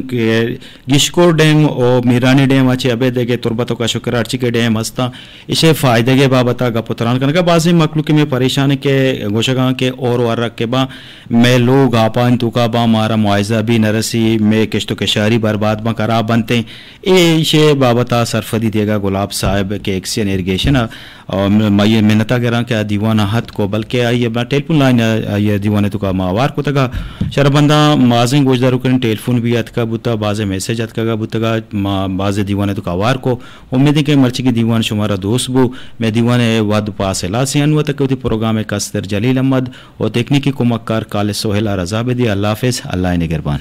گشکور ڈیم و میرانی ڈیم ءَ چہ ابید کہ تربت و کشکر ہرچی کہ ڈیم ہستاں، ایشی فائدگ ءِ بابت ءَ گپ و تران کنگ ءَ بازیں مخلوق مئے پریشان کہ گوشگاں کہ اور و رقبہ مئے لوگ آپانی توکا باں، مارا معاوضہ بھی نہ رسی، مئے کشت و کشاری برباد باں، خراب بنتیں۔ اے ایشی بابت ءَ سرپدی دیگا گلاب صاحب کہ ایکسین ایریگیشن ءَ، آ، م-، ما یہ منت ءَ گراں کہ آ دیوان ءَ ہت کو، بلکہ آئی ءَ ٹیلیفون لائن ءَ آئی ءَ دیوان ءِ توکا ما آوار کتگا۔ شرپمنداں، بازیں گوشداروکیں ٹیلیفون بھی اتکا بوتا، بازیں میسج اتکگا بوتگا، ما بازیں دیوان ءِ توکا آوار کو۔ امید کہ مرچی کہ دیوان شمارا دوست بو، مئے دیوان ءِ وھد پاس ہلاس انت، انو تک وتی پروگرام ءِ کستر جلیل احمد و تکنیکی کمکار خالد سہیل ءَ رضا بدی۔ اللہ حافظ، اللہ نگہبان۔